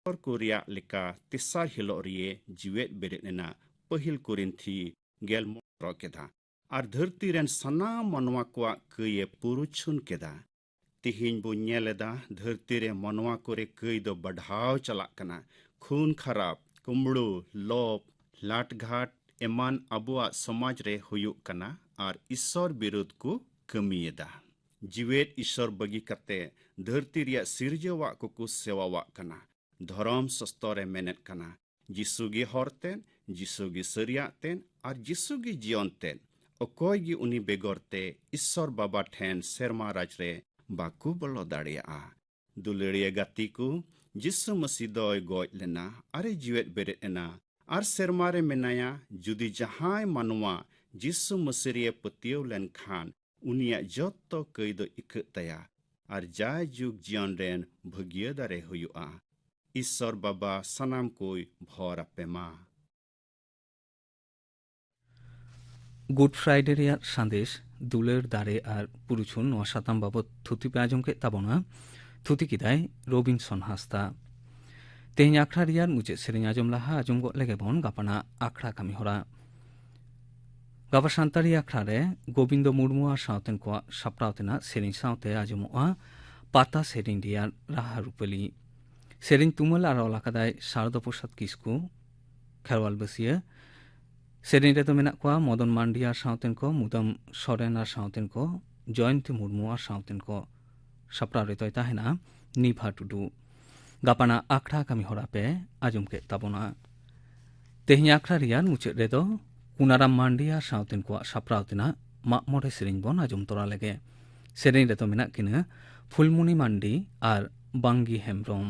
ᱥᱚᱥᱛᱚᱨ ᱠᱚ ᱨᱮᱭᱟᱜ ᱞᱮᱠᱟ ᱛᱮᱥᱟᱨ ᱦᱤᱞᱳᱜ ᱨᱮᱭᱮ ᱡᱤᱣᱮᱫ ᱵᱮᱨᱮᱫ ᱮᱱᱟ᱾ ᱯᱟᱹᱦᱤᱞ ᱠᱚᱨᱤᱱᱛᱷᱤ ᱜᱮᱞ ᱢᱚᱬᱮ ᱠᱮᱫᱟ᱾ ᱟᱨ ᱫᱷᱟᱹᱨᱛᱤ ᱨᱮᱱ ᱥᱟᱱᱟᱢ ᱢᱟᱱᱣᱟ ᱠᱚᱣᱟᱜ ᱠᱟᱹᱭᱮ ᱯᱩᱨᱩᱪᱷᱩᱱ ᱠᱮᱫᱟ᱾ ᱛᱤᱦᱤᱧ ᱵᱚ ᱧᱮᱞ ᱮᱫᱟ, ᱫᱷᱟᱹᱨᱛᱤ ᱨᱮ ᱢᱟᱱᱣᱟ ᱠᱚᱨᱮ ᱠᱟᱹᱭ ᱫᱚ ᱵᱟᱰᱷᱟᱣ ᱪᱟᱞᱟᱜ ᱠᱟᱱᱟ᱾ ᱠᱷᱩᱱ ᱠᱷᱟᱨᱟᱯ, ᱠᱩᱢᱵᱽᱲᱩ, ᱞᱚᱵᱽ, ᱞᱟᱴᱜᱷᱟᱴ ᱮᱢᱟᱱ ᱟᱵᱚᱣᱟᱜ ᱥᱚᱢᱟᱡᱽ ᱨᱮ ᱦᱩᱭᱩᱜ ᱠᱟᱱᱟ ᱟᱨ ᱤᱥᱥᱚᱨ ᱵᱤᱨᱩᱫᱷ ᱠᱚ ᱠᱟᱹᱢᱤᱭᱮᱫᱟ᱾ ᱡᱤᱣᱮᱫ ᱤᱥᱥᱚᱨ ᱵᱟᱹᱜᱤ ᱠᱟᱛᱮ ᱫᱷᱟᱹᱨᱛᱤ ᱨᱮᱭᱟᱜ ᱥᱤᱨᱡᱟᱹᱣᱟᱜ ᱠᱚᱠᱚ ᱥᱮᱣᱟᱣᱟᱜ ᱠᱟᱱᱟ᱾ ᱫᱷᱚᱨᱚᱢ ᱥᱚᱥᱛᱚᱨ ᱮ ᱢᱮᱱᱮᱫ ᱠᱟᱱᱟ, ᱡᱤᱥᱩ ᱜᱮ ᱦᱚᱨ ᱛᱮᱫ, ᱡᱤᱥᱩ ᱜᱮ ᱥᱟᱹᱨᱤᱭᱟᱜ ᱛᱮᱫ ᱟᱨ ᱡᱤᱥᱩ ᱜᱮ ᱡᱤᱭᱚᱱ ᱛᱮᱫ᱾ ᱚᱠᱚᱭ ᱜᱮ ᱩᱱᱤ ᱵᱮᱜᱚᱨ ᱛᱮ ᱤᱥᱥᱚᱨ ᱵᱟᱵᱟ ᱴᱷᱮᱱ ᱥᱮᱨᱢᱟ ᱨᱟᱡᱽ ᱨᱮ ᱵᱟᱠᱚ ᱵᱚᱞᱚ ᱫᱟᱲᱮᱭᱟᱜᱼᱟ᱾ ᱫᱩᱞᱟᱹᱲᱤᱭᱟᱹ ᱜᱟᱛᱮ ᱠᱚ, ᱡᱤᱥᱩ ᱢᱟᱹᱥᱤ ᱫᱚᱭ ᱜᱚᱡ ᱞᱮᱱᱟ ᱟᱨᱮ ᱡᱤᱣᱮᱫ ᱵᱮᱨᱮᱫ ᱮᱱᱟ ᱟᱨ ᱥᱮᱨᱢᱟ ᱨᱮ ᱢᱮᱱᱟᱭᱟ᱾ ᱡᱩᱫᱤ ᱡᱟᱦᱟᱸᱭ ᱢᱟᱱᱣᱟ ᱡᱤᱥᱩ ᱢᱟᱹᱥᱤ ᱨᱮ ᱯᱟᱹᱛᱭᱟᱹᱣ ᱞᱮᱱᱠᱷᱟᱱ, ᱩᱱᱤᱭᱟᱜ ᱡᱚᱛᱚ ᱠᱟᱹᱭ ᱫᱚ ᱤᱠᱟᱹᱜ ᱛᱟᱭᱟ ᱟᱨ ᱡᱟᱭ ᱡᱩᱜᱽ ᱡᱤᱭᱚᱱ ᱨᱮᱱ ᱵᱷᱟᱹᱜᱤᱭᱟᱹ ᱫᱟᱨᱮ ᱦᱩᱭᱩᱜᱼᱟ᱾ ᱤᱥᱥᱚᱨ ᱵᱟᱵᱟ ᱥᱟᱱᱟᱢ ᱠᱚᱭ ᱵᱷᱚᱨ ᱟᱯᱮ ᱢᱟ᱾ ᱜᱩᱰ ᱯᱷᱨᱟᱭᱰᱮ ᱨᱮᱭᱟᱜ ᱥᱟᱸᱫᱮᱥ, ᱫᱩᱞᱟᱹᱲ, ᱫᱟᱨᱮ ᱟᱨ ᱯᱩᱨᱩᱪᱷᱩᱱ, ᱱᱚᱣᱟ ᱥᱟᱛᱟᱢ ᱵᱟᱵᱚᱛ ᱛᱷᱩᱛᱤ ᱯᱮ ᱟᱸᱡᱚᱢ ᱠᱮᱫ ᱛᱟᱵᱚᱱᱟ᱾ ᱛᱷᱩᱛᱤ ᱠᱮᱫᱟᱭ ᱨᱚᱵᱤᱱᱥᱚᱱ ᱦᱟᱸᱥᱫᱟ᱾ ᱛᱮᱦᱮᱧ ᱟᱠᱷᱲᱟ ᱨᱮᱭᱟᱜ ᱢᱩᱪᱟᱹᱫ ᱥᱮᱨᱮᱧ ᱟᱸᱡᱚᱢ ᱞᱟᱦᱟ ᱟᱸᱡᱚᱢ ᱜᱚᱫ ᱞᱮᱜᱮ ᱵᱚᱱ ᱜᱟᱯᱟᱱᱟᱜ ᱟᱠᱷᱲᱟ ᱠᱟᱹᱢᱤ ᱦᱚᱨᱟ᱾ ᱜᱟᱯᱟ ᱥᱟᱱᱛᱟᱲᱤ ᱟᱠᱷᱲᱟ ᱨᱮ ᱜᱳᱵᱤᱱᱫᱚ ᱢᱩᱨᱢᱩ ᱟᱨ ᱥᱟᱶᱛᱮᱱ ᱠᱚᱣᱟᱜ ᱥᱟᱯᱲᱟᱣ ᱛᱮᱱᱟᱜ ᱥᱮᱨᱮᱧ ᱥᱟᱶᱛᱮ ᱟᱸᱡᱚᱢᱚᱜᱼᱟ ᱯᱟᱛᱟ ᱥᱮᱨᱮᱧ ᱨᱮᱭᱟᱜ ᱨᱟᱦᱟ ᱨᱩᱯᱟᱹᱞᱤ᱾ ᱥᱮᱨᱮᱧ ᱛᱩᱢᱟᱹᱞ ᱟᱨ ᱚᱞ ᱟᱠᱟᱫᱟᱭ ᱥᱟᱨᱚᱫᱟ ᱯᱨᱚᱥᱟᱫᱽ ᱠᱤᱥᱠᱩ, ᱠᱷᱮᱨᱣᱟᱞ ᱵᱟᱹᱥᱤᱭᱟᱹ᱾ ᱥᱮᱨᱮᱧ ᱨᱮᱫᱚ ᱢᱮᱱᱟᱜ ᱠᱚᱣᱟ ᱢᱚᱫᱚᱱ ᱢᱟᱱᱰᱤ ᱟᱨ ᱥᱟᱶᱛᱮᱱ ᱠᱚ, ᱢᱩᱫᱟᱢ ᱥᱚᱨᱮᱱ ᱟᱨ ᱥᱟᱶᱛᱮᱱ ᱠᱚ, ᱡᱚᱭᱚᱱᱛᱤ ᱢᱩᱨᱢᱩ ᱟᱨ ᱥᱟᱶᱛᱮᱱ ᱠᱚ᱾ ᱥᱟᱯᱲᱟᱣ ᱨᱮᱫᱚᱭ ᱛᱟᱦᱮᱱᱟ ᱱᱤᱵᱷᱟ ᱴᱩᱰᱩ᱾ ᱜᱟᱯᱟᱱᱟᱜ ᱟᱠᱷᱲᱟ ᱠᱟᱹᱢᱤ ᱦᱚᱨᱟ ᱯᱮ ᱟᱸᱡᱚᱢ ᱠᱮᱫ ᱛᱟᱵᱚᱱᱟ᱾ ᱛᱮᱦᱮᱧ ᱟᱠᱷᱲᱟ ᱨᱮᱭᱟᱜ ᱢᱩᱪᱟᱹᱫ ᱨᱮᱫᱚ ᱠᱩᱱᱟᱨᱟᱢ ᱢᱟᱱᱰᱤ ᱟᱨ ᱥᱟᱶᱛᱮᱱ ᱠᱚᱣᱟᱜ ᱥᱟᱯᱲᱟᱣ ᱛᱮᱱᱟᱜ ᱢᱟᱜ ᱢᱚᱬᱮ ᱥᱮᱨᱮᱧ ᱵᱚᱱ ᱟᱸᱡᱚᱢ ᱛᱚᱨᱟ ᱞᱮᱜᱮ᱾ ᱥᱮᱨᱮᱧ ᱨᱮᱫᱚ ᱢᱮᱱᱟᱜ ᱠᱤᱱᱟ ᱯᱷᱩᱞᱢᱩᱱᱤ ᱢᱟᱱᱰᱤ ᱟᱨ ᱵᱟᱝᱜᱤ ᱦᱮᱢᱵᱽᱨᱚᱢ᱾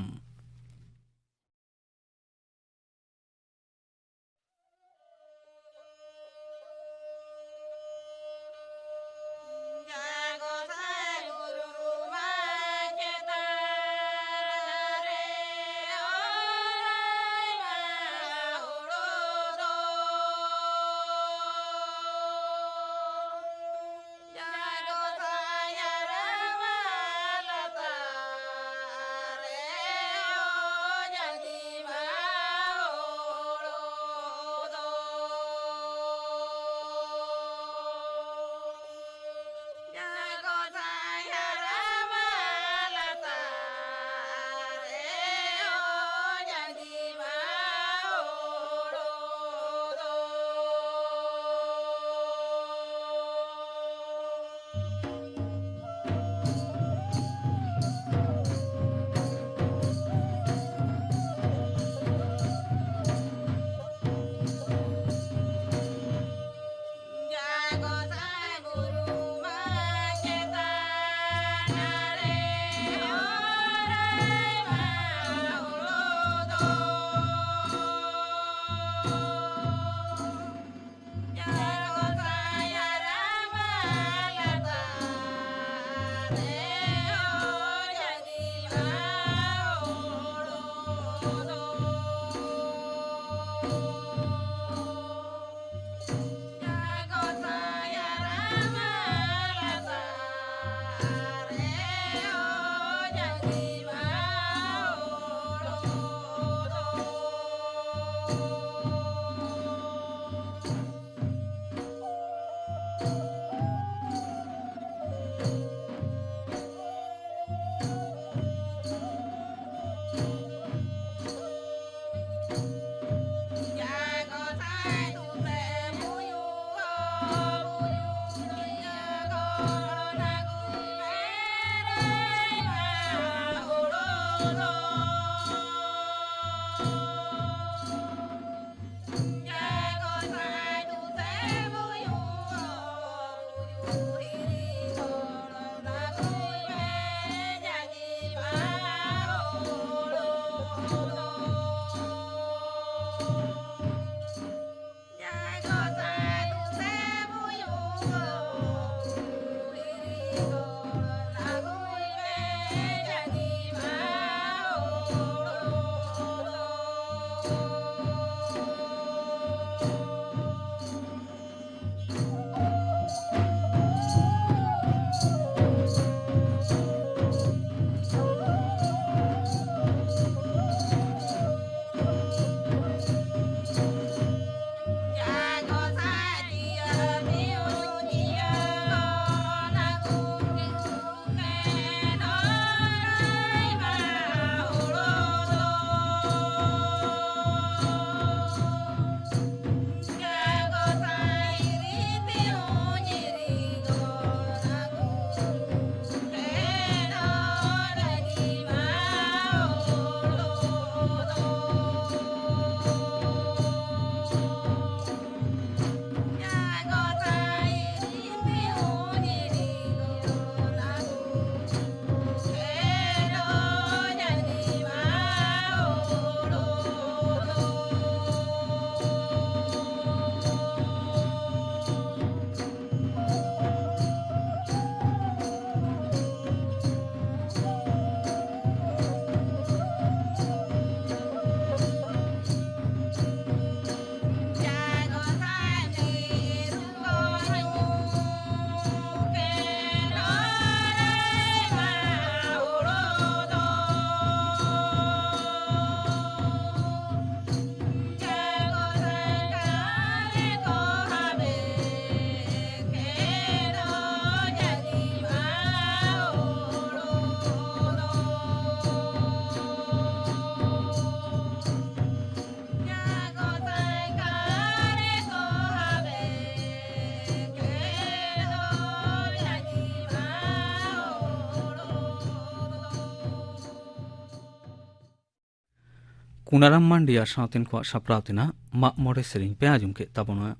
ᱠᱩᱱᱟᱨᱟᱢ ᱢᱟᱱᱰᱤ ᱟᱨ ᱥᱟᱶᱛᱮᱱ ᱠᱚᱣᱟᱜ ᱥᱟᱯᱲᱟᱣ ᱛᱮᱱᱟᱜ ᱢᱟᱜ ᱢᱚᱬᱮ ᱥᱮᱨᱮᱧ ᱯᱮ ᱟᱸᱡᱚᱢ ᱠᱮᱫ ᱛᱟᱵᱚᱱᱟ᱾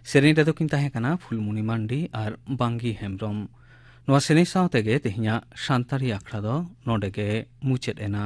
ᱥᱮᱨᱮᱧ ᱨᱮᱫᱚ ᱠᱤᱱ ᱛᱟᱦᱮᱸ ᱠᱟᱱᱟ ᱯᱷᱩᱞᱢᱩᱱᱤ ᱢᱟᱱᱰᱤ ᱟᱨ ᱵᱟᱝᱜᱤ ᱦᱮᱢᱵᱽᱨᱚᱢ᱾ ᱱᱚᱣᱟ ᱥᱮᱨᱮᱧ ᱥᱟᱶ ᱛᱮᱜᱮ ᱛᱮᱦᱮᱧᱟᱜ ᱥᱟᱱᱛᱟᱲᱤ ᱟᱠᱷᱲᱟ ᱫᱚ ᱱᱚᱰᱮ ᱜᱮ ᱢᱩᱪᱟᱹᱫ ᱮᱱᱟ᱾